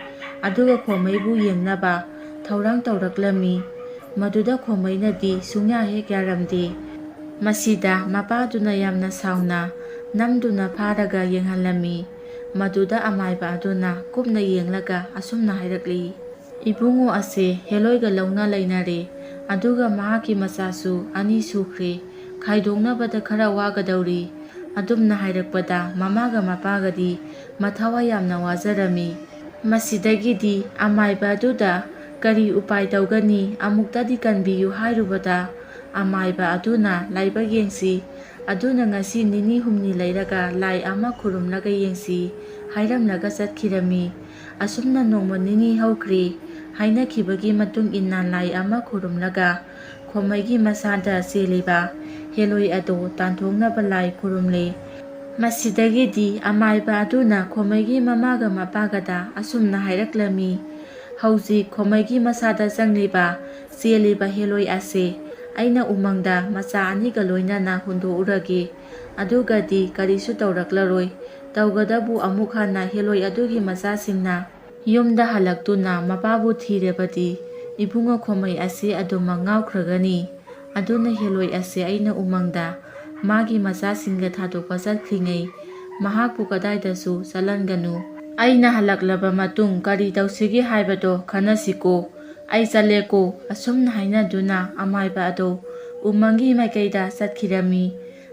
ꯑꯗꯨꯒ ꯈꯣꯃꯩꯕꯨ ꯌꯦꯡꯅꯕ ꯊꯧꯔꯥꯡ ꯇꯧꯔꯛꯂꯝꯃꯤ꯫ ꯃꯗꯨꯗ ꯈꯣꯃꯩꯅꯗꯤ ꯁꯨꯡꯌꯥ ꯍꯦꯛ ꯌꯥꯔꯝꯗꯦ꯫ ꯃꯁꯤꯗ ꯃꯄꯥꯗꯨꯅ ꯌꯥꯝꯅ ꯁꯥꯎꯅ ꯅꯝꯗꯨꯅ ꯐꯥꯔꯒ ꯌꯦꯡꯍꯜꯂꯝꯃꯤ꯫ ꯃꯗꯨꯗ ꯑꯃꯥꯏꯕ ꯑꯗꯨꯅ ꯀꯨꯞꯅ ꯌꯦꯡꯂꯒ ꯑꯁꯨꯝꯅ ꯍꯥꯏꯔꯛꯂꯤ, "ꯏꯕꯨꯡꯉꯣ ꯑꯁꯦ ꯍꯦꯂꯣꯏꯒ ꯂꯧꯅ ꯂꯩꯅꯔꯦ, ꯑꯗꯨꯒ ꯃꯍꯥꯛꯀꯤ ꯃꯆꯥꯁꯨ ꯑꯅꯤ ꯁꯨꯈ꯭ꯔꯦ꯫ ꯈꯥꯏꯗꯣꯛꯅꯕꯗ ꯈꯔ ꯋꯥꯒꯗꯧꯔꯤ"꯫ ꯑꯗꯨꯝꯅ ꯍꯥꯏꯔꯛꯄꯗ ꯃꯃꯥꯒ ꯃꯄꯥꯒꯗꯤ ꯃꯊꯋꯥꯏ ꯌꯥꯝꯅ ꯋꯥꯖꯔꯝꯃꯤ꯫ ꯃꯁꯤꯗꯒꯤꯗꯤ ꯑꯃꯥꯏꯕ ꯑꯗꯨꯗ ꯀꯔꯤ ꯎꯄꯥꯏ ꯇꯧꯒꯅꯤ, ꯑꯃꯨꯛꯇꯗꯤ ꯀꯟꯕꯤꯌꯨ ꯍꯥꯏꯔꯨꯕꯗ, ꯑꯃꯥꯏꯕ ꯑꯗꯨꯅ ꯂꯥꯏꯕꯛ ꯌꯦꯡꯁꯤ, ꯑꯗꯨꯅ ꯉꯁꯤ ꯅꯤꯅꯤ ꯍꯨꯝꯅꯤ ꯂꯩꯔꯒ ꯂꯥꯏ ꯑꯃ ꯈꯨꯔꯨꯝꯂꯒ ꯌꯦꯡꯁꯤ ꯍꯥꯏꯔꯝꯂꯒ ꯆꯠꯈꯤꯔꯝꯃꯤ꯫ ꯑꯁꯨꯝꯅ ꯅꯣꯡꯃ ꯅꯤꯅꯤ ꯍꯧꯈ꯭ꯔꯦ꯫ ꯍꯥꯏꯅꯈꯤꯕꯒꯤ ꯃꯇꯨꯡ ꯏꯟꯅ ꯂꯥꯏ ꯑꯃ ꯈꯨꯔꯨꯝꯂꯒ ꯈꯣꯃꯩꯒꯤ ꯃꯁꯥꯗ ꯆꯦꯜꯂꯤꯕ ꯍꯦꯂꯣꯏ ꯑꯗꯨ ꯇꯥꯟꯊꯣꯛꯅꯕ ꯂꯥꯏ ꯈꯨꯔꯨꯝꯂꯤ꯫ ꯃꯁꯤꯗꯒꯤꯗꯤ ꯑꯃꯥꯏꯕ ꯑꯗꯨꯅ ꯈꯣꯃꯩꯒꯤ ꯃꯃꯥꯒ ꯃꯄꯥꯒꯗ ꯑꯁꯨꯝꯅ ꯍꯥꯏꯔꯛꯂꯝꯃꯤ, "ꯍꯧꯖꯤꯛ ꯈꯣꯃꯩꯒꯤ ꯃꯁꯥꯗ ꯆꯪꯂꯤꯕ, ꯆꯦꯜꯂꯤꯕ ꯍꯦꯂꯣꯏ ꯑꯁꯤ ꯑꯩꯅ ꯎꯃꯪꯗ ꯃꯆꯥ ꯑꯅꯤꯒ ꯂꯣꯏꯅꯅ ꯍꯨꯟꯗꯣꯛꯎꯔꯒꯦ꯫ ꯑꯗꯨꯒꯗꯤ ꯀꯔꯤꯁꯨ ꯇꯧꯔꯛꯂꯔꯣꯏ꯫ ꯇꯧꯒꯗꯕꯨ ꯑꯃꯨꯛ ꯍꯟꯅ ꯍꯦꯂꯣꯏ ꯑꯗꯨꯒꯤ ꯃꯆꯥꯁꯤꯡꯅ ꯌꯨꯝꯗ ꯍꯜꯂꯛꯇꯨꯅ ꯃꯄꯥꯕꯨ ꯊꯤꯔꯕꯗꯤ ꯏꯕꯨꯡꯉꯣ ꯈꯣꯃꯩ ꯑꯁꯤ ꯑꯗꯨꯃꯛ ꯉꯥꯎꯈ꯭ꯔꯒꯅꯤ꯫ ꯑꯗꯨꯅ ꯍꯦꯂꯣꯏ ꯑꯁꯤ ꯑꯩꯅ ꯎꯃꯪꯗ ꯃꯥꯒꯤ ꯃꯆꯥꯁꯤꯡꯒ ꯊꯥꯗꯣꯛꯄ ꯆꯠꯈ꯭ꯔꯤꯉꯩ ꯃꯍꯥꯛꯄꯨ ꯀꯗꯥꯏꯗꯁꯨ ꯆꯠꯍꯟꯒꯅꯨ꯫ ꯑꯩꯅ ꯍꯜꯂꯛꯂꯕ ꯃꯇꯨꯡ ꯀꯔꯤ ꯇꯧꯁꯤꯒꯦ ꯍꯥꯏꯕꯗꯣ ꯈꯟꯅꯁꯤꯀꯣ꯫ ꯑꯩ ꯆꯠꯂꯦꯀꯣ꯫" ꯑꯁꯨꯝꯅ ꯍꯥꯏꯅꯗꯨꯅ ꯑꯃꯥꯏꯕ ꯑꯗꯣ ꯎꯃꯪꯒꯤ ꯃꯥꯏꯀꯩꯗ ꯆꯠꯈꯤꯔꯝꯃꯤ꯫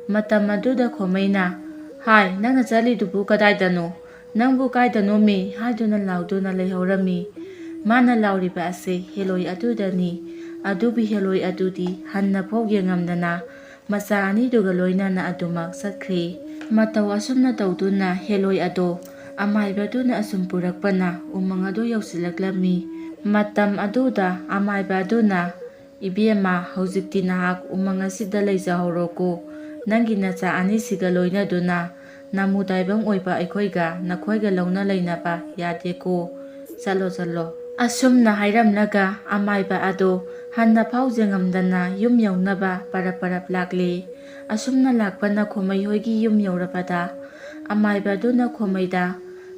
ꯃꯇꯝ ꯑꯗꯨꯗ ꯈꯣꯃꯩꯅ, "ꯍꯥꯏ, ꯅꯪꯅ ꯆꯠꯂꯤꯗꯨꯕꯨ ꯀꯗꯥꯏꯗꯅꯣ? ꯅꯪꯕꯨ ꯀꯥꯏꯗꯅꯣꯃꯤ?" ꯍꯥꯏꯗꯨꯅ ꯂꯥꯎꯗꯨꯅ ꯂꯩꯍꯧꯔꯝꯃꯤ꯫ ꯃꯥꯅ ꯂꯥꯎꯔꯤꯕ ꯑꯁꯤ ꯍꯦꯂꯣꯏ ꯑꯗꯨꯗꯅꯤ꯫ ꯑꯗꯨꯕꯨ ꯍꯦꯂꯣꯏ ꯑꯗꯨꯗꯤ ꯍꯟꯅ ꯐꯥꯎ ꯌꯦꯡꯉꯝꯗꯅ ꯃꯆꯥ ꯑꯅꯤꯗꯨꯒ ꯂꯣꯏꯅꯅ ꯑꯗꯨꯃꯛ ꯆꯠꯈ꯭ꯔꯦ꯫ ꯃꯇꯧ ꯑꯁꯨꯝꯅ ꯇꯧꯗꯨꯅ ꯍꯦꯂꯣꯏ ꯑꯗꯣ ꯑꯃꯥꯏꯕꯗꯨꯅ ꯑꯁꯨꯝ ꯄꯨꯔꯛꯄꯅ ꯎꯃꯪ ꯑꯗꯨ ꯌꯧꯁꯤꯜꯂꯛꯂꯝꯃꯤ꯫ ꯃꯇꯝ ꯑꯗꯨꯗ ꯑꯃꯥꯏꯕ ꯑꯗꯨꯅ, "ꯏꯕꯦꯝꯃ, ꯍꯧꯖꯤꯛꯇꯤ ꯅꯍꯥꯛ ꯎꯃꯪ ꯑꯁꯤꯗ ꯂꯩꯖꯍꯧꯔꯣꯀꯣ꯫ ꯅꯪꯒꯤ ꯅꯆꯥ ꯑꯅꯤꯁꯤꯒ ꯂꯣꯏꯅꯗꯨꯅ ꯅꯃꯨ ꯇꯥꯏꯕꯪ ꯑꯣꯏꯕ ꯑꯩꯈꯣꯏꯒ ꯅꯈꯣꯏꯒ ꯂꯧꯅ ꯂꯩꯅꯕ ꯌꯥꯗꯦꯀꯣ꯫ ꯆꯠꯂꯣ, ꯆꯠꯂꯣ꯫" ꯑꯁꯨꯝꯅ ꯍꯥꯏꯔꯝꯂꯒ ꯑꯃꯥꯏꯕ ꯑꯗꯣ ꯍꯟꯅ ꯐꯥꯎ ꯌꯦꯡꯉꯝꯗꯅ ꯌꯨꯝ ꯌꯧꯅꯕ ꯄꯔꯞ ꯄꯔꯞ ꯂꯥꯛꯂꯦ꯫ ꯑꯁꯨꯝꯅ ꯂꯥꯛꯄꯅ ꯈꯣꯃꯩ ꯍꯣꯏꯒꯤ ꯌꯨꯝ ꯌꯧꯔꯕꯗ ꯑꯃꯥꯏꯕ ꯑꯗꯨꯅ ꯈꯣꯃꯩꯗ,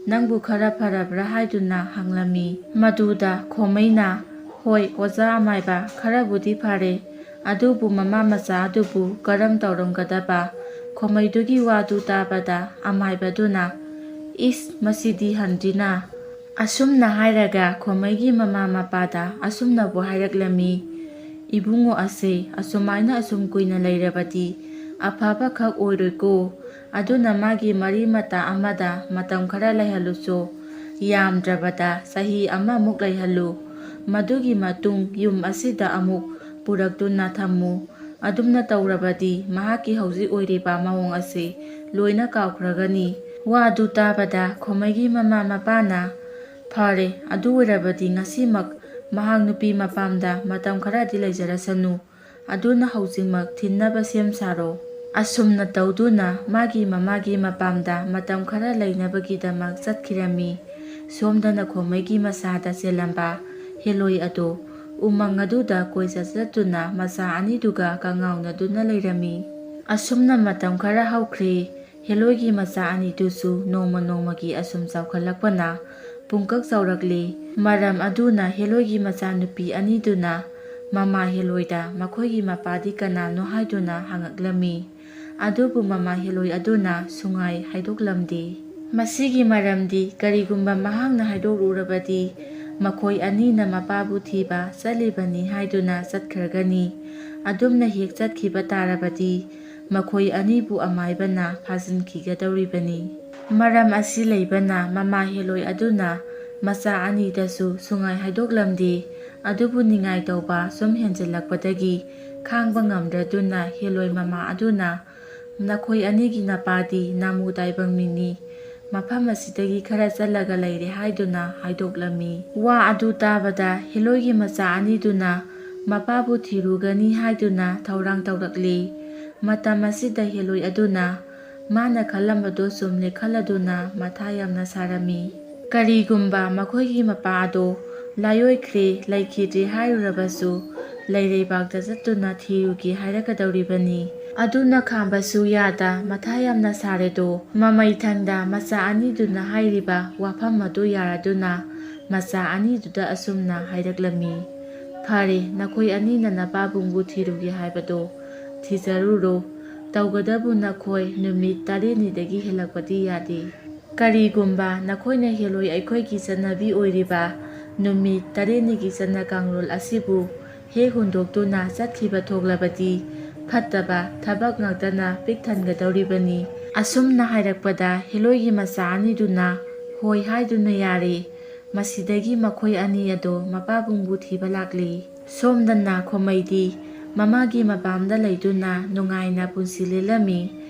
"ꯅꯪꯕꯨ ꯈꯔ ꯐꯔꯕ꯭ꯔꯥ?" ꯍꯥꯏꯗꯨꯅ ꯍꯪꯂꯝꯃꯤ꯫ ꯃꯗꯨꯗ ꯈꯣꯃꯩꯅ, "ꯍꯣꯏ ꯑꯣꯖꯥ ꯑꯃꯥꯏꯕ, ꯈꯔꯕꯨꯗꯤ ꯐꯔꯦ꯫ ꯑꯗꯨꯕꯨ ꯃꯃꯥ ꯃꯆꯥ ꯑꯗꯨꯕꯨ ꯀꯔꯝ ꯇꯧꯔꯝꯒꯗꯕ?" ꯈꯣꯃꯩꯗꯨꯒꯤ ꯋꯥꯗꯨ ꯇꯥꯕꯗ ꯑꯃꯥꯏꯕꯗꯨꯅ, "ꯏꯁ, ꯃꯁꯤꯗꯤ ꯍꯟꯗ꯭ꯔꯤꯅ?" ꯑꯁꯨꯝꯅ ꯍꯥꯏꯔꯒ ꯈꯣꯃꯩꯒꯤ ꯃꯃꯥ ꯃꯄꯥꯗ ꯑꯁꯨꯝꯅꯕꯨ ꯍꯥꯏꯔꯛꯂꯝꯃꯤ, "ꯏꯕꯨꯡꯉꯣ ꯑꯁꯦ ꯑꯁꯨꯃꯥꯏꯅ ꯑꯁꯨꯝ ꯀꯨꯏꯅ ꯂꯩꯔꯕꯗꯤ ꯑꯐꯕ ꯈꯛ ꯑꯣꯏꯔꯣꯏꯀꯣ꯫ ꯑꯗꯨꯅ ꯃꯥꯒꯤ ꯃꯔꯤ ꯃꯇꯥ ꯑꯃꯗ ꯃꯇꯝ ꯈꯔ ꯂꯩꯍꯜꯂꯨꯆꯣ꯫ ꯌꯥꯝꯗ꯭ꯔꯕꯗ ꯆꯍꯤ ꯑꯃꯃꯨꯛ ꯂꯩꯍꯜꯂꯨ꯫ ꯃꯗꯨꯒꯤ ꯃꯇꯨꯡ ꯌꯨꯝ ꯑꯁꯤꯗ ꯑꯃꯨꯛ ꯄꯨꯔꯛꯇꯨꯅ ꯊꯝꯃꯨ꯫ ꯑꯗꯨꯝꯅ ꯇꯧꯔꯕꯗꯤ ꯃꯍꯥꯛꯀꯤ ꯍꯧꯖꯤꯛ ꯑꯣꯏꯔꯤꯕ ꯃꯑꯣꯡ ꯑꯁꯤ ꯂꯣꯏꯅ ꯀꯥꯎꯈ꯭ꯔꯒꯅꯤ꯫" ꯋꯥꯗꯨ ꯇꯥꯕꯗ ꯈꯣꯃꯩꯒꯤ ꯃꯃꯥ ꯃꯄꯥꯅ ꯐꯔꯦ, ꯑꯗꯨ ꯑꯣꯏꯔꯕꯗꯤ ꯉꯁꯤꯃꯛ ꯃꯍꯥꯛ ꯅꯨꯄꯤ ꯃꯄꯥꯝꯗ ꯃꯇꯝ ꯈꯔꯗꯤ ꯂꯩꯖꯔꯁꯅꯨ꯫ ꯑꯗꯨꯅ ꯍꯧꯖꯤꯛꯃꯛ ꯊꯤꯟꯅꯕ ꯁꯦꯝ ꯁꯥꯔꯣ꯫ ꯑꯁꯨꯝꯅ ꯇꯧꯗꯨꯅ ꯃꯥꯒꯤ ꯃꯃꯥꯒꯤ ꯃꯄꯥꯝꯗ ꯃꯇꯝ ꯈꯔ ꯂꯩꯅꯕꯒꯤꯗꯃꯛ ꯆꯠꯈꯤꯔꯝꯃꯤ꯫ ꯁꯣꯝꯗꯅ ꯈꯣꯃꯩꯒꯤ ꯃꯆꯥꯗ ꯆꯦꯜꯂꯝꯕ ꯍꯦꯂꯣꯏ ꯑꯗꯨ ꯎꯃꯪ ꯑꯗꯨꯗ ꯀꯣꯏꯆꯠ ꯆꯠꯇꯨꯅ ꯃꯆꯥ ꯑꯅꯤꯗꯨꯒ ꯀꯉꯥꯎꯅꯗꯨꯅ ꯂꯩꯔꯝꯃꯤ꯫ ꯑꯁꯨꯝꯅ ꯃꯇꯝ ꯈꯔ ꯍꯧꯈ꯭ꯔꯦ꯫ ꯍꯦꯂꯣꯏꯒꯤ ꯃꯆꯥ ꯑꯅꯤꯗꯨꯁꯨ ꯅꯣꯡꯃ ꯅꯣꯡꯃꯒꯤ ꯑꯁꯨꯝ ꯆꯥꯎꯈꯠꯂꯛꯄꯅ ꯄꯨꯡꯀꯛ ꯆꯥꯎꯔꯛꯂꯤ꯫ ꯃꯔꯝ ꯑꯗꯨꯅ ꯍꯦꯂꯣꯏꯒꯤ ꯃꯆꯥꯅꯨꯄꯤ ꯑꯅꯤꯗꯨꯅ ꯃꯃꯥ ꯍꯦꯂꯣꯏꯗ ꯃꯈꯣꯏꯒꯤ ꯃꯄꯥꯗꯤ ꯀꯅꯥꯅꯣ ꯍꯥꯏꯗꯨꯅ ꯍꯪꯉꯛꯂꯝꯃꯤ꯫ ꯑꯗꯨꯕꯨ ꯃꯃꯥ ꯍꯦꯂꯣꯏ ꯑꯗꯨꯅ ꯁꯨꯡꯉꯥꯏ ꯍꯥꯏꯗꯣꯛꯂꯝꯗꯦ꯫ ꯃꯁꯤꯒꯤ ꯃꯔꯝꯗꯤ ꯀꯔꯤꯒꯨꯝꯕ ꯃꯍꯥꯛꯅ ꯍꯥꯏꯗꯣꯛꯂꯨꯔꯕꯗꯤ ꯃꯈꯣꯏ ꯑꯅꯤꯅ ꯃꯄꯥꯕꯨ ꯊꯤꯕ ꯆꯠꯂꯤꯕꯅꯤ ꯍꯥꯏꯗꯨꯅ ꯆꯠꯈ꯭ꯔꯒꯅꯤ꯫ ꯑꯗꯨꯝꯅ ꯍꯦꯛ ꯆꯠꯈꯤꯕ ꯇꯥꯔꯕꯗꯤ ꯃꯈꯣꯏ ꯑꯅꯤꯕꯨ ꯑꯃꯥꯏꯕꯅ ꯐꯥꯖꯤꯟꯈꯤꯒꯗꯧꯔꯤꯕꯅꯤ꯫ ꯃꯔꯝ ꯑꯁꯤ ꯂꯩꯕꯅ ꯃꯃꯥ ꯍꯦꯂꯣꯏ ꯑꯗꯨꯅ ꯃꯆꯥ ꯑꯅꯤꯗꯁꯨ ꯁꯨꯡꯉꯥꯏ ꯍꯥꯏꯗꯣꯛꯂꯝꯗꯦ꯫ ꯑꯗꯨꯕꯨ ꯅꯤꯡꯉꯥꯏ ꯇꯧꯕ ꯁꯨꯝ ꯍꯦꯟꯖꯤꯜꯂꯛꯄꯗꯒꯤ ꯈꯥꯡꯕ ꯉꯝꯗ꯭ꯔꯗꯨꯅ ꯍꯦꯂꯣꯏ ꯃꯃꯥ ꯑꯗꯨꯅ ꯅꯈꯣꯏ ꯑꯅꯤꯒꯤ ꯅꯄꯥꯗꯤ ꯅꯥꯃꯨ ꯇꯥꯏꯕꯪ ꯃꯤꯅꯤ, ꯃꯐꯝ ꯑꯁꯤꯗꯒꯤ ꯈꯔ ꯆꯠꯂꯒ ꯂꯩꯔꯦ ꯍꯥꯏꯗꯨꯅ ꯍꯥꯏꯗꯣꯛꯂꯝꯃꯤ꯫ ꯋꯥ ꯑꯗꯨ ꯇꯥꯕꯗ ꯍꯦꯂꯣꯏꯒꯤ ꯃꯆꯥ ꯑꯅꯤꯗꯨꯅ ꯃꯄꯥꯕꯨ ꯊꯤꯔꯨꯒꯅꯤ ꯍꯥꯏꯗꯨꯅ ꯊꯧꯔꯥꯡ ꯇꯧꯔꯛꯂꯤ꯫ ꯃꯇꯝ ꯑꯁꯤꯗ ꯍꯦꯂꯣꯏ ꯑꯗꯨꯅ ꯃꯥꯅ ꯈꯜꯂꯝꯕꯗꯨ ꯆꯨꯝꯂꯦ ꯈꯜꯂꯗꯨꯅ ꯃꯊꯥ ꯌꯥꯝꯅ ꯁꯥꯔꯝꯃꯤ꯫ ꯀꯔꯤꯒꯨꯝꯕ ꯃꯈꯣꯏꯒꯤ ꯃꯄꯥ ꯑꯗꯨ ꯂꯥꯏꯑꯣꯏꯈ꯭ꯔꯦ, ꯂꯩꯈꯤꯗ꯭ꯔꯦ ꯍꯥꯏꯔꯨꯔꯕꯁꯨ ꯂꯩꯔꯩꯕꯥꯛꯇ ꯆꯠꯇꯨꯅ ꯊꯤꯔꯨꯒꯦ ꯍꯥꯏꯔꯛꯀꯗꯧꯔꯤꯕꯅꯤ꯫ ꯑꯗꯨꯅ ꯈꯥꯝꯕꯁꯨ ꯌꯥꯗ ꯃꯊꯥ ꯌꯥꯝꯅ ꯁꯥꯔꯦꯗꯣ꯫ ꯃꯃꯩ ꯊꯪꯗ ꯃꯆꯥ ꯑꯅꯤꯗꯨꯅ ꯍꯥꯏꯔꯤꯕ ꯋꯥꯐꯝ ꯑꯗꯨ ꯌꯥꯔꯗꯨꯅ ꯃꯆꯥ ꯑꯅꯤꯗꯨꯗ ꯑꯁꯨꯝꯅ ꯍꯥꯏꯔꯛꯂꯝꯃꯤ, "ꯐꯔꯦ, ꯅꯈꯣꯏ ꯑꯅꯤꯅ ꯅꯄꯥꯕꯨꯡꯕꯨ ꯊꯤꯔꯨꯒꯦ ꯍꯥꯏꯕꯗꯣ ꯊꯤꯖꯔꯨꯔꯣ꯫ ꯇꯧꯒꯗꯕꯨ ꯅꯈꯣꯏ ꯅꯨꯃꯤꯠ ꯇꯔꯦꯠꯅꯤꯗꯒꯤ ꯍꯦꯜꯂꯛꯄꯗꯤ ꯌꯥꯗꯦ꯫ ꯀꯔꯤꯒꯨꯝꯕ ꯅꯈꯣꯏꯅ ꯍꯦꯂꯣꯏ ꯑꯩꯈꯣꯏꯒꯤ ꯆꯠꯅꯕꯤ ꯑꯣꯏꯔꯤꯕ ꯅꯨꯃꯤꯠ ꯇꯔꯦꯠꯅꯤꯒꯤ ꯆꯠꯅ ꯀꯥꯡꯂꯣꯟ ꯑꯁꯤꯕꯨ ꯍꯦꯛ ꯍꯨꯟꯗꯣꯛꯇꯨꯅ ꯆꯠꯈꯤꯕ ꯊꯣꯛꯂꯕꯗꯤ ꯐꯠꯇꯕ ꯊꯕꯛ ꯉꯥꯛꯇꯅ ꯄꯤꯛ ꯊꯟꯒꯗꯧꯔꯤꯕꯅꯤ"꯫ ꯑꯁꯨꯝꯅ ꯍꯥꯏꯔꯛꯄꯗ ꯍꯦꯂꯣꯏꯒꯤ ꯃꯆꯥ ꯑꯅꯤꯗꯨꯅ ꯍꯣꯏ ꯍꯥꯏꯗꯨꯅ ꯌꯥꯔꯦ꯫ ꯃꯁꯤꯗꯒꯤ ꯃꯈꯣꯏ ꯑꯅꯤ ꯑꯗꯣ ꯃꯄꯥꯕꯨꯡꯕꯨ ꯊꯤꯕ ꯂꯥꯛꯂꯤ꯫ ꯁꯣꯝꯗꯅ ꯈꯣꯃꯩꯗꯤ ꯃꯃꯥꯒꯤ ꯃꯄꯥꯝꯗ ꯂꯩꯗꯨꯅ ꯅꯨꯡꯉꯥꯏꯅ ꯄꯨꯟꯁꯤ ꯂꯦꯜꯂꯝꯃꯤ꯫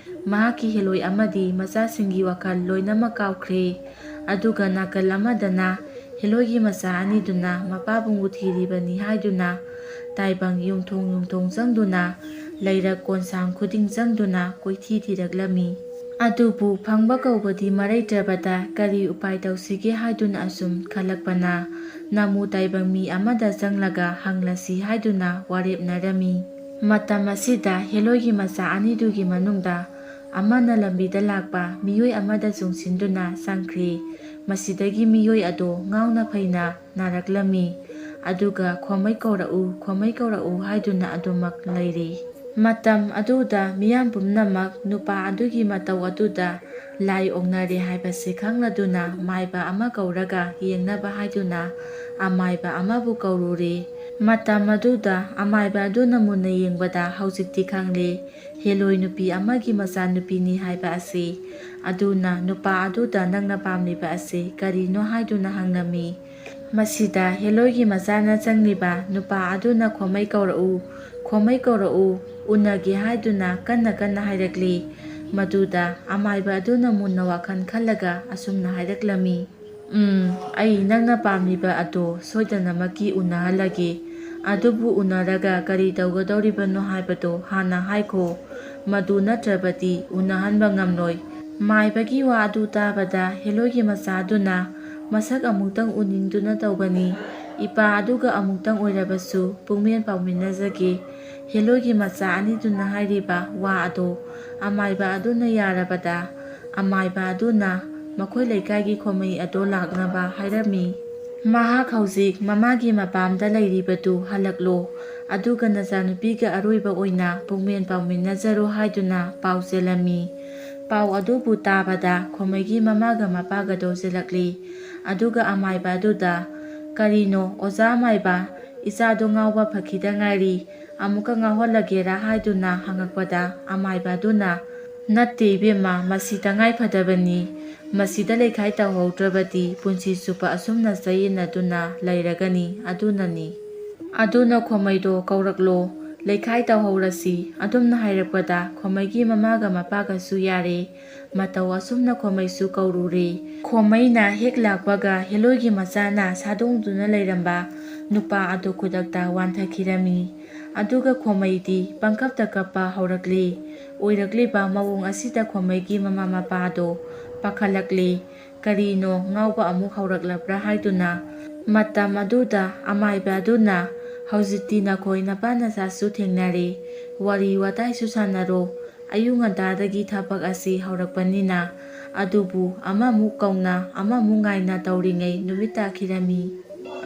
ꯃꯍꯥꯛꯀꯤ ꯍꯦꯂꯣꯏ ꯑꯃꯗꯤ ꯃꯆꯥꯁꯤꯡꯒꯤ ꯋꯥꯈꯜ ꯂꯣꯏꯅꯃꯛ ꯀꯥꯎꯈ꯭ꯔꯦ꯫ ꯑꯗꯨꯒ ꯅꯥꯀꯜ ꯑꯃꯗꯅ ꯍꯦꯂꯣꯏꯒꯤ ꯃꯆꯥ ꯑꯅꯤꯗꯨꯅ ꯃꯄꯥꯕꯨꯡꯕꯨ ꯊꯤꯔꯤꯕꯅꯤ ꯍꯥꯏꯗꯨꯅ ꯇꯥꯏꯕꯪ ꯌꯨꯝꯊꯣꯡ ꯌꯨꯝꯊꯣꯡ ꯆꯪꯗꯨꯅ, ꯂꯩꯔꯛ ꯀꯣꯟꯁꯥꯡ ꯈꯨꯗꯤꯡ ꯆꯪꯗꯨꯅ ꯀꯣꯏꯊꯤ ꯊꯤꯔꯛꯂꯝꯃꯤ꯫ ꯑꯗꯨꯕꯨ ꯐꯪꯕ ꯀꯧꯕꯗꯤ ꯃꯔꯩꯇ꯭ꯔꯕꯗ ꯀꯔꯤ ꯎꯄꯥꯏ ꯇꯧꯁꯤꯒꯦ ꯍꯥꯏꯗꯨꯅ ꯑꯁꯨꯝ ꯈꯜꯂꯛꯄꯅ, ꯅꯃꯨ ꯇꯥꯏꯕꯪ ꯃꯤ ꯑꯃꯗ ꯆꯪꯂꯒ ꯍꯪꯂꯁꯤ ꯍꯥꯏꯗꯨꯅ ꯋꯥꯔꯦꯞꯅꯔꯝꯃꯤ꯫ ꯃꯇꯝ ꯑꯁꯤꯗ ꯍꯦꯂꯣꯏꯒꯤ ꯃꯆꯥ ꯑꯅꯤꯗꯨꯒꯤ ꯃꯅꯨꯡꯗ ꯑꯃꯅ ꯂꯝꯕꯤꯗ ꯂꯥꯛꯄ ꯃꯤꯑꯣꯏ ꯑꯃꯗ ꯆꯨꯡꯁꯤꯟꯗꯨꯅ ꯆꯪꯈ꯭ꯔꯤ꯫ ꯃꯁꯤꯗꯒꯤ ꯃꯤꯑꯣꯏ ꯑꯗꯣ ꯉꯥꯎꯅ ꯐꯩꯅ ꯅꯥꯔꯛꯂꯝꯃꯤ꯫ ꯑꯗꯨꯒ "ꯈꯣꯃꯩ ꯀꯧꯔꯛꯎ, ꯈꯣꯃꯩ ꯀꯧꯔꯛꯎ" ꯍꯥꯏꯗꯨꯅ ꯑꯗꯨꯃꯛ ꯂꯩꯔꯤ꯫ ꯃꯇꯝ ꯑꯗꯨꯗ ꯃꯤꯌꯥꯝ ꯄꯨꯝꯅꯃꯛ ꯅꯨꯄꯥ ꯑꯗꯨꯒꯤ ꯃꯇꯧ ꯑꯗꯨꯗ ꯂꯥꯏ ꯑꯣꯛꯅꯔꯦ ꯍꯥꯏꯕꯁꯤ ꯈꯪꯂꯗꯨꯅ ꯃꯥꯏꯕ ꯑꯃ ꯀꯧꯔꯒ ꯌꯦꯡꯅꯕ ꯍꯥꯏꯗꯨꯅ ꯑꯃꯥꯏꯕ ꯑꯃꯕꯨ ꯀꯧꯔꯨꯔꯦ꯫ ꯃꯇꯝ ꯑꯗꯨꯗ ꯑꯃꯥꯏꯕ ꯑꯗꯨꯅ ꯃꯨꯟꯅ ꯌꯦꯡꯕꯗ ꯍꯧꯖꯤꯛꯇꯤ ꯈꯪꯂꯦ, ꯍꯦꯂꯣꯏ ꯅꯨꯄꯤ ꯑꯃꯒꯤ ꯃꯆꯥꯅꯨꯄꯤꯅꯤ ꯍꯥꯏꯕ ꯑꯁꯤ꯫ ꯑꯗꯨꯅ ꯅꯨꯄꯥ ꯑꯗꯨꯗ "ꯅꯪꯅ ꯄꯥꯝꯂꯤꯕ ꯑꯁꯤ ꯀꯔꯤꯅꯣ?" ꯍꯥꯏꯗꯨꯅ ꯍꯪꯂꯝꯃꯤ꯫ ꯃꯁꯤꯗ ꯍꯦꯂꯣꯏꯒꯤ ꯃꯆꯥꯅ ꯆꯪꯂꯤꯕ ꯅꯨꯄꯥ ꯑꯗꯨꯅ "ꯈꯣꯃꯩ ꯀꯧꯔꯛꯎ, ꯈꯣꯃꯩ ꯀꯧꯔꯛꯎ, ꯎꯅꯒꯦ" ꯍꯥꯏꯗꯨꯅ ꯀꯟꯅ ꯀꯟꯅ ꯍꯥꯏꯔꯛꯂꯤ꯫ ꯃꯗꯨꯗ ꯑꯃꯥꯏꯕ ꯑꯗꯨꯅ ꯃꯨꯟꯅ ꯋꯥꯈꯜ ꯈꯜꯂꯒ ꯑꯁꯨꯝꯅ ꯍꯥꯏꯔꯛꯂꯝꯃꯤ, "ꯎꯝ, ꯑꯩ ꯅꯪꯅ ꯄꯥꯝꯂꯤꯕ ꯑꯗꯣ ꯁꯣꯏꯗꯅꯃꯛꯀꯤ ꯎꯅꯍꯜꯂꯒꯦ꯫ ꯑꯗꯨꯕꯨ ꯎꯅꯔꯒ ꯀꯔꯤ ꯇꯧꯒꯗꯧꯔꯤꯕꯅꯣ ꯍꯥꯏꯕꯗꯣ ꯍꯥꯟꯅ ꯍꯥꯏꯈꯣ꯫ ꯃꯗꯨ ꯅꯠꯇ꯭ꯔꯕꯗꯤ ꯎꯅꯍꯟꯕ ꯉꯝꯂꯣꯏ꯫" ꯃꯥꯏꯕꯒꯤ ꯋꯥ ꯑꯗꯨ ꯇꯥꯕꯗ ꯍꯦꯂꯣꯏꯒꯤ ꯃꯆꯥꯗꯨꯅ "ꯃꯁꯛ ꯑꯃꯨꯛꯇꯪ ꯎꯅꯤꯡꯗꯨꯅ ꯇꯧꯕꯅꯤ꯫ ꯏꯄꯥ ꯑꯗꯨꯒ ꯑꯃꯨꯛꯇꯪ ꯑꯣꯏꯔꯕꯁꯨ ꯄꯨꯛꯃꯦꯟ ꯄꯥꯎꯃꯤꯟꯅꯖꯒꯦ꯫" ꯍꯦꯂꯣꯏꯒꯤ ꯃꯆꯥ ꯑꯅꯤꯗꯨꯅ ꯍꯥꯏꯔꯤꯕ ꯋꯥ ꯑꯗꯣ ꯑꯃꯥꯏꯕ ꯑꯗꯨꯅ ꯌꯥꯔꯕꯗ, ꯑꯃꯥꯏꯕ ꯑꯗꯨꯅ ꯃꯈꯣꯏ ꯂꯩꯀꯥꯏꯒꯤ ꯈꯣꯃꯩ ꯑꯗꯣ ꯂꯥꯛꯅꯕ ꯍꯥꯏꯔꯝꯃꯤ꯫ "ꯃꯍꯥꯛ ꯍꯧꯖꯤꯛ ꯃꯃꯥꯒꯤ ꯃꯄꯥꯝꯗ ꯂꯩꯔꯤꯕꯗꯨ ꯍꯜꯂꯛꯂꯣ, ꯑꯗꯨꯒ ꯅꯆꯥꯅꯨꯄꯤꯒ ꯑꯔꯣꯏꯕ ꯑꯣꯏꯅ ꯄꯨꯛꯃꯦꯟ ꯄꯥꯎꯃꯤꯟꯅꯖꯔꯣ" ꯍꯥꯏꯗꯨꯅ ꯄꯥꯎ ꯆꯦꯜꯂꯝꯃꯤ꯫ ꯄꯥꯎ ꯑꯗꯨꯕꯨ ꯇꯥꯕꯗ ꯈꯣꯃꯩꯒꯤ ꯃꯃꯥꯒ ꯃꯄꯥꯒꯗꯣ ꯆꯦꯜꯂꯛꯂꯤ꯫ ꯑꯗꯨꯒ ꯑꯃꯥꯏꯕ ꯑꯗꯨꯗ, "ꯀꯔꯤꯅꯣ ꯑꯣꯖꯥ ꯑꯃꯥꯏꯕ, ꯏꯆꯥꯗꯣ ꯉꯥꯎꯕ ꯐꯈꯤꯗ ꯉꯥꯏꯔꯤ, ꯑꯃꯨꯛꯀ ꯉꯥꯎꯍꯜꯂꯒꯦꯔꯥ?" ꯍꯥꯏꯗꯨꯅ ꯍꯪꯉꯛꯄꯗ ꯑꯃꯥꯏꯕ ꯑꯗꯨꯅ, "ꯅꯠꯇꯦ ꯏꯕꯦꯝꯃ, ꯃꯁꯤ ꯇꯉꯥꯏ ꯐꯗꯕꯅꯤ꯫ ꯃꯁꯤꯗ ꯂꯩꯈꯥꯏ ꯇꯧꯍꯧꯗ꯭ꯔꯕꯗꯤ ꯄꯨꯟꯁꯤ ꯆꯨꯞꯄ ꯑꯁꯨꯝꯅ ꯆꯌꯦꯠꯅꯗꯨꯅ ꯂꯩꯔꯒꯅꯤ꯫ ꯑꯗꯨꯅꯅꯤ꯫ ꯑꯗꯨꯅ ꯈꯣꯃꯩꯗꯣ ꯀꯧꯔꯛꯂꯣ, ꯂꯩꯈꯥꯏ ꯇꯧꯍꯧꯔꯁꯤ꯫" ꯑꯗꯨꯝꯅ ꯍꯥꯏꯔꯛꯄꯗ ꯈꯣꯃꯩꯒꯤ ꯃꯃꯥꯒ ꯃꯄꯥꯒꯁꯨ ꯌꯥꯔꯦ꯫ ꯃꯇꯧ ꯑꯁꯨꯝꯅ ꯈꯣꯃꯩꯁꯨ ꯀꯧꯔꯨꯔꯦ꯫ ꯈꯣꯃꯩꯅ ꯍꯦꯛ ꯂꯥꯛꯄꯒ ꯍꯦꯂꯣꯏꯒꯤ ꯃꯆꯥꯅ ꯁꯥꯗꯣꯡꯗꯨꯅ ꯂꯩꯔꯝꯕ ꯅꯨꯄꯥ ꯑꯗꯨ ꯈꯨꯗꯛꯇ ꯋꯥꯟꯊꯈꯤꯔꯝꯃꯤ꯫ ꯑꯗꯨꯒ ꯈꯣꯃꯩꯗꯤ ꯄꯪꯀꯞꯇ ꯀꯞꯄ ꯍꯧꯔꯛꯂꯤ꯫ ꯑꯣꯏꯔꯛꯂꯤꯕ ꯃꯑꯣꯡ ꯑꯁꯤꯗ ꯈꯣꯃꯩꯒꯤ ꯃꯃꯥ ꯃꯄꯥꯗꯣ ꯄꯥꯈꯠꯂꯛꯂꯤ꯫ ꯀꯔꯤꯅꯣ, ꯉꯥꯎꯕ ꯑꯃꯨꯛ ꯍꯧꯔꯛꯂꯕ꯭ꯔꯥ ꯍꯥꯏꯗꯨꯅ꯫ ꯃꯇꯝ ꯑꯗꯨꯗ ꯑꯃꯥꯏꯕ ꯑꯗꯨꯅ, "ꯍꯧꯖꯤꯛꯇꯤ ꯅꯈꯣꯏ ꯅꯄꯥ ꯅꯆꯥꯁꯨ ꯊꯦꯡꯅꯔꯦ, ꯋꯥꯔꯤ ꯋꯥꯇꯥꯏꯁꯨ ꯁꯥꯟꯅꯔꯣ꯫ ꯑꯌꯨꯛ ꯉꯟꯇꯥꯗꯒꯤ ꯊꯕꯛ ꯑꯁꯤ ꯍꯧꯔꯛꯄꯅꯤꯅ"꯫ ꯑꯗꯨꯕꯨ ꯑꯃꯃꯨꯛ ꯀꯧꯅ ꯑꯃꯃꯨꯛ ꯉꯥꯏꯅ ꯇꯧꯔꯤꯉꯩ ꯅꯨꯃꯤꯠ ꯇꯥꯈꯤꯔꯝꯃꯤ꯫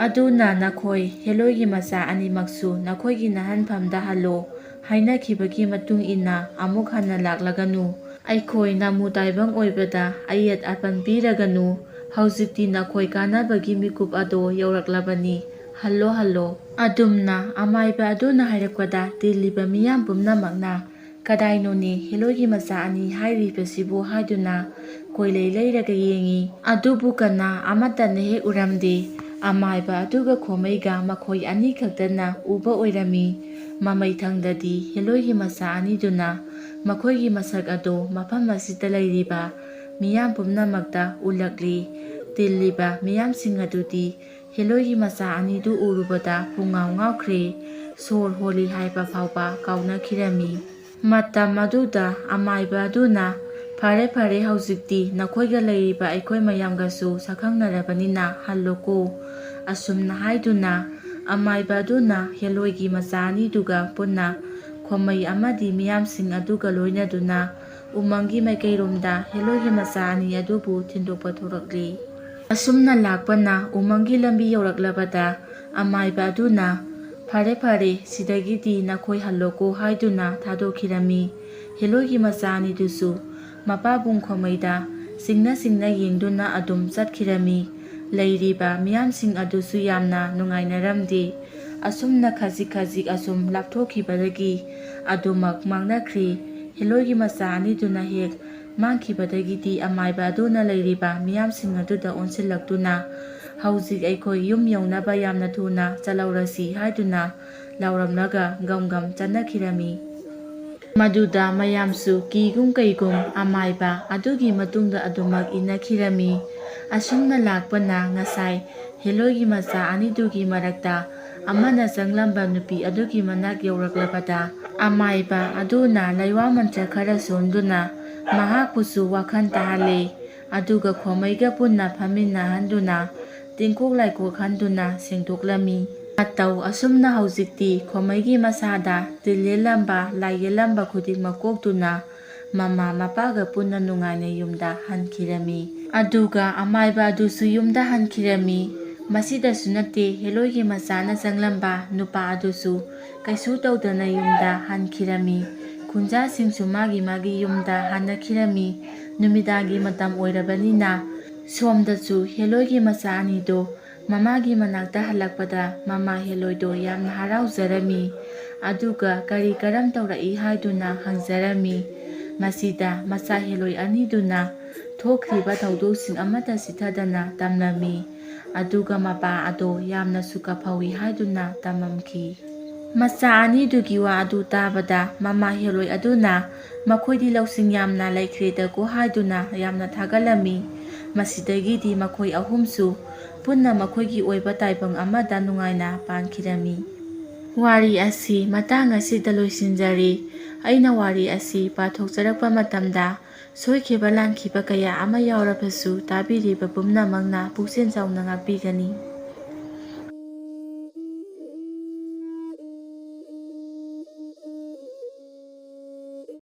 "ꯑꯗꯨꯅ ꯅꯈꯣꯏ ꯍꯦꯂꯣꯏꯒꯤ ꯃꯆꯥ ꯑꯅꯤꯃꯛꯁꯨ ꯅꯈꯣꯏꯒꯤ ꯅꯍꯟꯐꯝꯗ ꯍꯜꯂꯣ꯫ ꯍꯥꯏꯅꯈꯤꯕꯒꯤ ꯃꯇꯨꯡ ꯏꯟꯅ ꯑꯃꯨꯛ ꯍꯟꯅ ꯂꯥꯛꯂꯒꯅꯨ꯫ ꯑꯩꯈꯣꯏ ꯅꯥꯃꯨ ꯇꯥꯏꯕꯪ ꯑꯣꯏꯕꯗ ꯑꯌꯦꯠ ꯑꯄꯟ ꯄꯤꯔꯒꯅꯨ꯫ ꯍꯧꯖꯤꯛꯇꯤ ꯅꯈꯣꯏ ꯀꯥꯟꯅꯕꯒꯤ ꯃꯤꯀꯨꯞ ꯑꯗꯣ ꯌꯧꯔꯛꯂꯕꯅꯤ꯫ Hello, hello". ꯑꯗꯨꯝꯅ ꯑꯃꯥꯏꯕ ꯑꯗꯨꯅ ꯍꯥꯏꯔꯛꯄꯗ ꯇꯤꯜꯂꯤꯕ ꯃꯤꯌꯥꯝ ꯄꯨꯝꯅꯃꯛꯅ, "ꯀꯗꯥꯏꯅꯣꯅꯦ ꯍꯦꯂꯣꯏꯒꯤ ꯃꯆꯥ ꯑꯅꯤ ꯍꯥꯏꯔꯤꯕꯁꯤꯕꯨ?" ꯍꯥꯏꯗꯨꯅ ꯀꯣꯏꯂꯩ ꯂꯩꯔꯒ ꯌꯦꯡꯉꯤ꯫ ꯑꯗꯨꯕꯨ ꯀꯅꯥ ꯑꯃꯠꯇꯅ ꯍꯦꯛ ꯎꯔꯝꯗꯦ꯫ ꯑꯃꯥꯏꯕ ꯑꯗꯨꯒ ꯈꯣꯃꯩꯒ ꯃꯈꯣꯏ ꯑꯅꯤ ꯈꯛꯇꯅ ꯎꯕ ꯑꯣꯏꯔꯝꯃꯤ꯫ ꯃꯃꯩꯊꯪꯗꯗꯤ ꯍꯦꯂꯣꯏꯒꯤ ꯃꯆꯥ ꯑꯅꯤꯗꯨꯅ ꯃꯈꯣꯏꯒꯤ ꯃꯁꯛ ꯑꯗꯨ ꯃꯐꯝ ꯑꯁꯤꯗ ꯂꯩꯔꯤꯕ ꯃꯤꯌꯥꯝ ꯄꯨꯝꯅꯃꯛꯇ ꯎꯠꯂꯛꯂꯤ꯫ ꯇꯤꯜꯂꯤꯕ ꯃꯤꯌꯥꯝꯁꯤꯡ ꯑꯗꯨꯗꯤ ꯍꯦꯂꯣꯏꯒꯤ ꯃꯆꯥ ꯑꯅꯤꯗꯨ ꯎꯔꯨꯕꯗ ꯄꯨꯡꯉꯥꯎ ꯉꯥꯎꯈ꯭ꯔꯦ꯫ ꯁꯣꯔ ꯍꯣꯜꯂꯤ ꯍꯥꯏꯕ ꯐꯥꯎꯕ ꯀꯥꯎꯅꯈꯤꯔꯝꯃꯤ꯫ ꯃꯇꯝ ꯑꯗꯨꯗ ꯑꯃꯥꯏꯕ ꯑꯗꯨꯅ, "ꯐꯔꯦ, ꯐꯔꯦ, ꯍꯧꯖꯤꯛꯇꯤ ꯅꯈꯣꯏꯒ ꯂꯩꯔꯤꯕ ꯑꯩꯈꯣꯏ ꯃꯌꯥꯝꯒꯁꯨ ꯁꯛꯈꯪꯅꯔꯕꯅꯤꯅ ꯍꯜꯂꯣꯀꯣ"꯫ ꯑꯁꯨꯝꯅ ꯍꯥꯏꯗꯨꯅ ꯑꯃꯥꯏꯕ ꯑꯗꯨꯅ ꯍꯦꯂꯣꯏꯒꯤ ꯃꯆꯥ ꯑꯅꯤꯗꯨꯒ ꯄꯨꯟꯅ ꯈꯣꯃꯩ ꯑꯃꯗꯤ ꯃꯤꯌꯥꯝꯁꯤꯡ ꯑꯗꯨꯒ ꯂꯣꯏꯅꯗꯨꯅ ꯎꯃꯪꯒꯤ ꯃꯥꯏꯀꯩꯔꯣꯝꯗ ꯍꯦꯂꯣꯏꯒꯤ ꯃꯆꯥ ꯑꯅꯤ ꯑꯗꯨꯕꯨ ꯊꯤꯟꯗꯣꯛꯄ ꯊꯣꯔꯛꯂꯤ꯫ ꯑꯁꯨꯝꯅ ꯂꯥꯛꯄꯅ ꯎꯃꯪꯒꯤ ꯂꯝꯕꯤ ꯌꯧꯔꯛꯂꯕꯗ ꯑꯃꯥꯏꯕ ꯑꯗꯨꯅ, "ꯐꯔꯦ, ꯐꯔꯦ, ꯁꯤꯗꯒꯤꯗꯤ ꯅꯈꯣꯏ ꯍꯜꯂꯣꯀꯣ" ꯍꯥꯏꯗꯨꯅ ꯊꯥꯗꯣꯛꯈꯤꯔꯝꯃꯤ꯫ ꯍꯦꯂꯣꯏꯒꯤ ꯃꯆꯥ ꯑꯅꯤꯗꯨꯁꯨ ꯃꯄꯥꯕꯨꯡ ꯈꯣꯃꯩꯗ ꯁꯤꯡꯅ ꯁꯤꯡꯅ ꯌꯦꯡꯗꯨꯅ ꯑꯗꯨꯝ ꯆꯠꯈꯤꯔꯝꯃꯤ꯫ ꯂꯩꯔꯤꯕ ꯃꯤꯌꯥꯝꯁꯤꯡ ꯑꯗꯨꯁꯨ ꯌꯥꯝꯅ ꯅꯨꯡꯉꯥꯏꯅꯔꯝꯗꯦ꯫ ꯑꯁꯨꯝꯅ ꯈꯖꯤꯛ ꯈꯖꯤꯛ ꯑꯁꯨꯝ ꯂꯥꯞꯊꯣꯛꯈꯤꯕꯗꯒꯤ ꯑꯗꯨꯃꯛ ꯃꯥꯡꯅꯈ꯭ꯔꯦ꯫ ꯍꯦꯂꯣꯏꯒꯤ ꯃꯆꯥ ꯑꯅꯤꯗꯨꯅ ꯍꯦꯛ ꯃꯥꯡꯈꯤꯕꯗꯒꯤꯗꯤ ꯑꯃꯥꯏꯕ ꯑꯗꯨꯅ ꯂꯩꯔꯤꯕ ꯃꯤꯌꯥꯝꯁꯤꯡ ꯑꯗꯨꯗ ꯑꯣꯟꯁꯤꯜꯂꯛꯇꯨꯅ, "ꯍꯧꯖꯤꯛ ꯑꯩꯈꯣꯏ ꯌꯨꯝ ꯌꯧꯅꯕ ꯌꯥꯝꯅ ꯊꯨꯅ ꯆꯠꯍꯧꯔꯁꯤ" ꯍꯥꯏꯗꯨꯅ ꯂꯥꯎꯔꯝꯂꯒ ꯒꯝ ꯒꯝ ꯆꯠꯅꯈꯤꯔꯝꯃꯤ꯫ ꯃꯗꯨꯗ ꯃꯌꯥꯝꯁꯨ ꯀꯤꯒꯨꯝ ꯀꯩꯒꯨꯝ ꯑꯃꯥꯏꯕ ꯑꯗꯨꯒꯤ ꯃꯇꯨꯡꯗ ꯑꯗꯨꯃꯛ ꯏꯟꯅꯈꯤꯔꯝꯃꯤ꯫ ꯑꯁꯨꯝꯅ ꯂꯥꯛꯄꯅ ꯉꯁꯥꯏ ꯍꯦꯂꯣꯏꯒꯤ ꯃꯆꯥ ꯑꯅꯤꯗꯨꯒꯤ ꯃꯔꯛꯇ ꯑꯃꯅ ꯆꯪꯂꯝꯕ ꯅꯨꯄꯤ ꯑꯗꯨꯒꯤ ꯃꯅꯥꯛ ꯌꯧꯔꯛꯂꯕꯗ, ꯑꯃꯥꯏꯕ ꯑꯗꯨꯅ ꯂꯩꯋꯥ ꯃꯟꯇ꯭ꯔ ꯈꯔ ꯁꯣꯟꯗꯨꯅ ꯃꯍꯥꯛꯄꯨꯁꯨ ꯋꯥꯈꯜ ꯇꯥꯍꯜꯂꯦ꯫ ꯑꯗꯨꯒ ꯈꯣꯃꯩꯒ ꯄꯨꯟꯅ ꯐꯝꯃꯤꯟꯅꯍꯟꯗꯨꯅ ꯇꯤꯡꯀꯣꯛ ꯂꯥꯏꯀꯣꯛ ꯍꯟꯗꯨꯅ ꯁꯦꯡꯗꯣꯛꯂꯝꯃꯤ꯫ ꯃꯇꯧ ꯑꯁꯨꯝꯅ ꯍꯧꯖꯤꯛꯇꯤ ꯈꯣꯃꯩꯒꯤ ꯃꯁꯥꯗ ꯇꯤꯜ ꯌꯦꯜꯂꯝꯕ, ꯂꯥꯏ ꯌꯦꯜꯂꯝꯕ ꯈꯨꯗꯤꯡꯃꯛ ꯀꯣꯛꯇꯨꯅ ꯃꯃꯥ ꯃꯄꯥꯒ ꯄꯨꯟꯅ ꯅꯨꯡꯉꯥꯏꯅ ꯌꯨꯝꯗ ꯍꯟꯈꯤꯔꯝꯃꯤ꯫ ꯑꯗꯨꯒ ꯑꯃꯥꯏꯕ ꯑꯗꯨꯁꯨ ꯌꯨꯝꯗ ꯍꯟꯈꯤꯔꯝꯃꯤ꯫ ꯃꯁꯤꯗꯁꯨ ꯅꯠꯇꯦ, ꯍꯦꯂꯣꯏꯒꯤ ꯃꯆꯥꯅ ꯆꯪꯂꯝꯕ ꯅꯨꯄꯥ ꯑꯗꯨꯁꯨ ꯀꯩꯁꯨ ꯇꯧꯗꯅ ꯌꯨꯝꯗ ꯍꯟꯈꯤꯔꯝꯃꯤ꯫ ꯈꯨꯟꯖꯥꯁꯤꯡꯁꯨ ꯃꯥꯒꯤ ꯃꯥꯒꯤ ꯌꯨꯝꯗ ꯍꯟꯅꯈꯤꯔꯝꯃꯤ꯫ ꯅꯨꯃꯤꯗꯥꯡꯒꯤ ꯃꯇꯝ ꯑꯣꯏꯔꯕꯅꯤꯅ ꯁꯣꯝꯗꯁꯨ ꯍꯦꯂꯣꯏꯒꯤ ꯃꯆꯥ ꯑꯅꯤꯗꯣ ꯃꯃꯥꯒꯤ ꯃꯅꯥꯛꯇ ꯍꯜꯂꯛꯄꯗ ꯃꯃꯥ ꯍꯦꯂꯣꯏꯗꯣ ꯌꯥꯝꯅ ꯍꯔꯥꯎꯖꯔꯝꯃꯤ꯫ ꯑꯗꯨꯒ ꯀꯔꯤ ꯀꯔꯝ ꯇꯧꯔꯛꯏ ꯍꯥꯏꯗꯨꯅ ꯍꯪꯖꯔꯝꯃꯤ꯫ ꯃꯁꯤꯗ ꯃꯆꯥ ꯍꯦꯂꯣꯏ ꯑꯅꯤꯗꯨꯅ ꯊꯣꯛꯈ꯭ꯔꯤꯕ ꯊꯧꯗꯣꯛꯁꯤꯡ ꯑꯃꯠꯇ ꯆꯤꯊꯗꯅ ꯇꯝꯂꯝꯃꯤ꯫ ꯑꯗꯨꯒ ꯃꯄꯥ ꯑꯗꯣ ꯌꯥꯝꯅꯁꯨ ꯀꯥꯐꯧꯏ ꯍꯥꯏꯗꯨꯅ ꯇꯝꯃꯝꯈꯤ꯫ ꯃꯆꯥ ꯑꯅꯤꯗꯨꯒꯤ ꯋꯥ ꯑꯗꯨ ꯇꯥꯕꯗ ꯃꯃꯥ ꯍꯦꯂꯣꯏ ꯑꯗꯨꯅ ꯃꯈꯣꯏꯗꯤ ꯂꯧꯁꯤꯡ ꯌꯥꯝꯅ ꯂꯩꯈ꯭ꯔꯦꯗꯀꯣ ꯍꯥꯏꯗꯨꯅ ꯌꯥꯝꯅ ꯊꯥꯒꯠꯂꯝꯃꯤ꯫ ꯃꯁꯤꯗꯒꯤꯗꯤ ꯃꯈꯣꯏ ꯑꯍꯨꯝꯁꯨ ꯄꯨꯟꯅ ꯃꯈꯣꯏꯒꯤ ꯑꯣꯏꯕ ꯇꯥꯏꯕꯪ ꯑꯃꯗ ꯅꯨꯡꯉꯥꯏꯅ ꯄꯥꯟꯈꯤꯔꯝꯃꯤ꯫ ꯋꯥꯔꯤ ꯑꯁꯤ ꯃꯇꯥꯡ ꯑꯁꯤꯗ ꯂꯣꯏꯁꯤꯟꯖꯔꯦ꯫ ꯑꯩꯅ ꯋꯥꯔꯤ ꯑꯁꯤ ꯄꯥꯊꯣꯛꯆꯔꯛꯄ ꯃꯇꯝꯗ ꯁꯣꯏꯈꯤꯕ ꯂꯥꯟꯈꯤꯕ ꯀꯌꯥ ꯑꯃ ꯌꯥꯎꯔꯕꯁꯨ ꯇꯥꯕꯤꯔꯤꯕ ꯄꯨꯝꯅꯃꯛꯅ ꯄꯨꯛꯆꯦꯜ ꯆꯥꯎꯅ ꯉꯥꯛꯄꯤꯒꯅꯤ꯫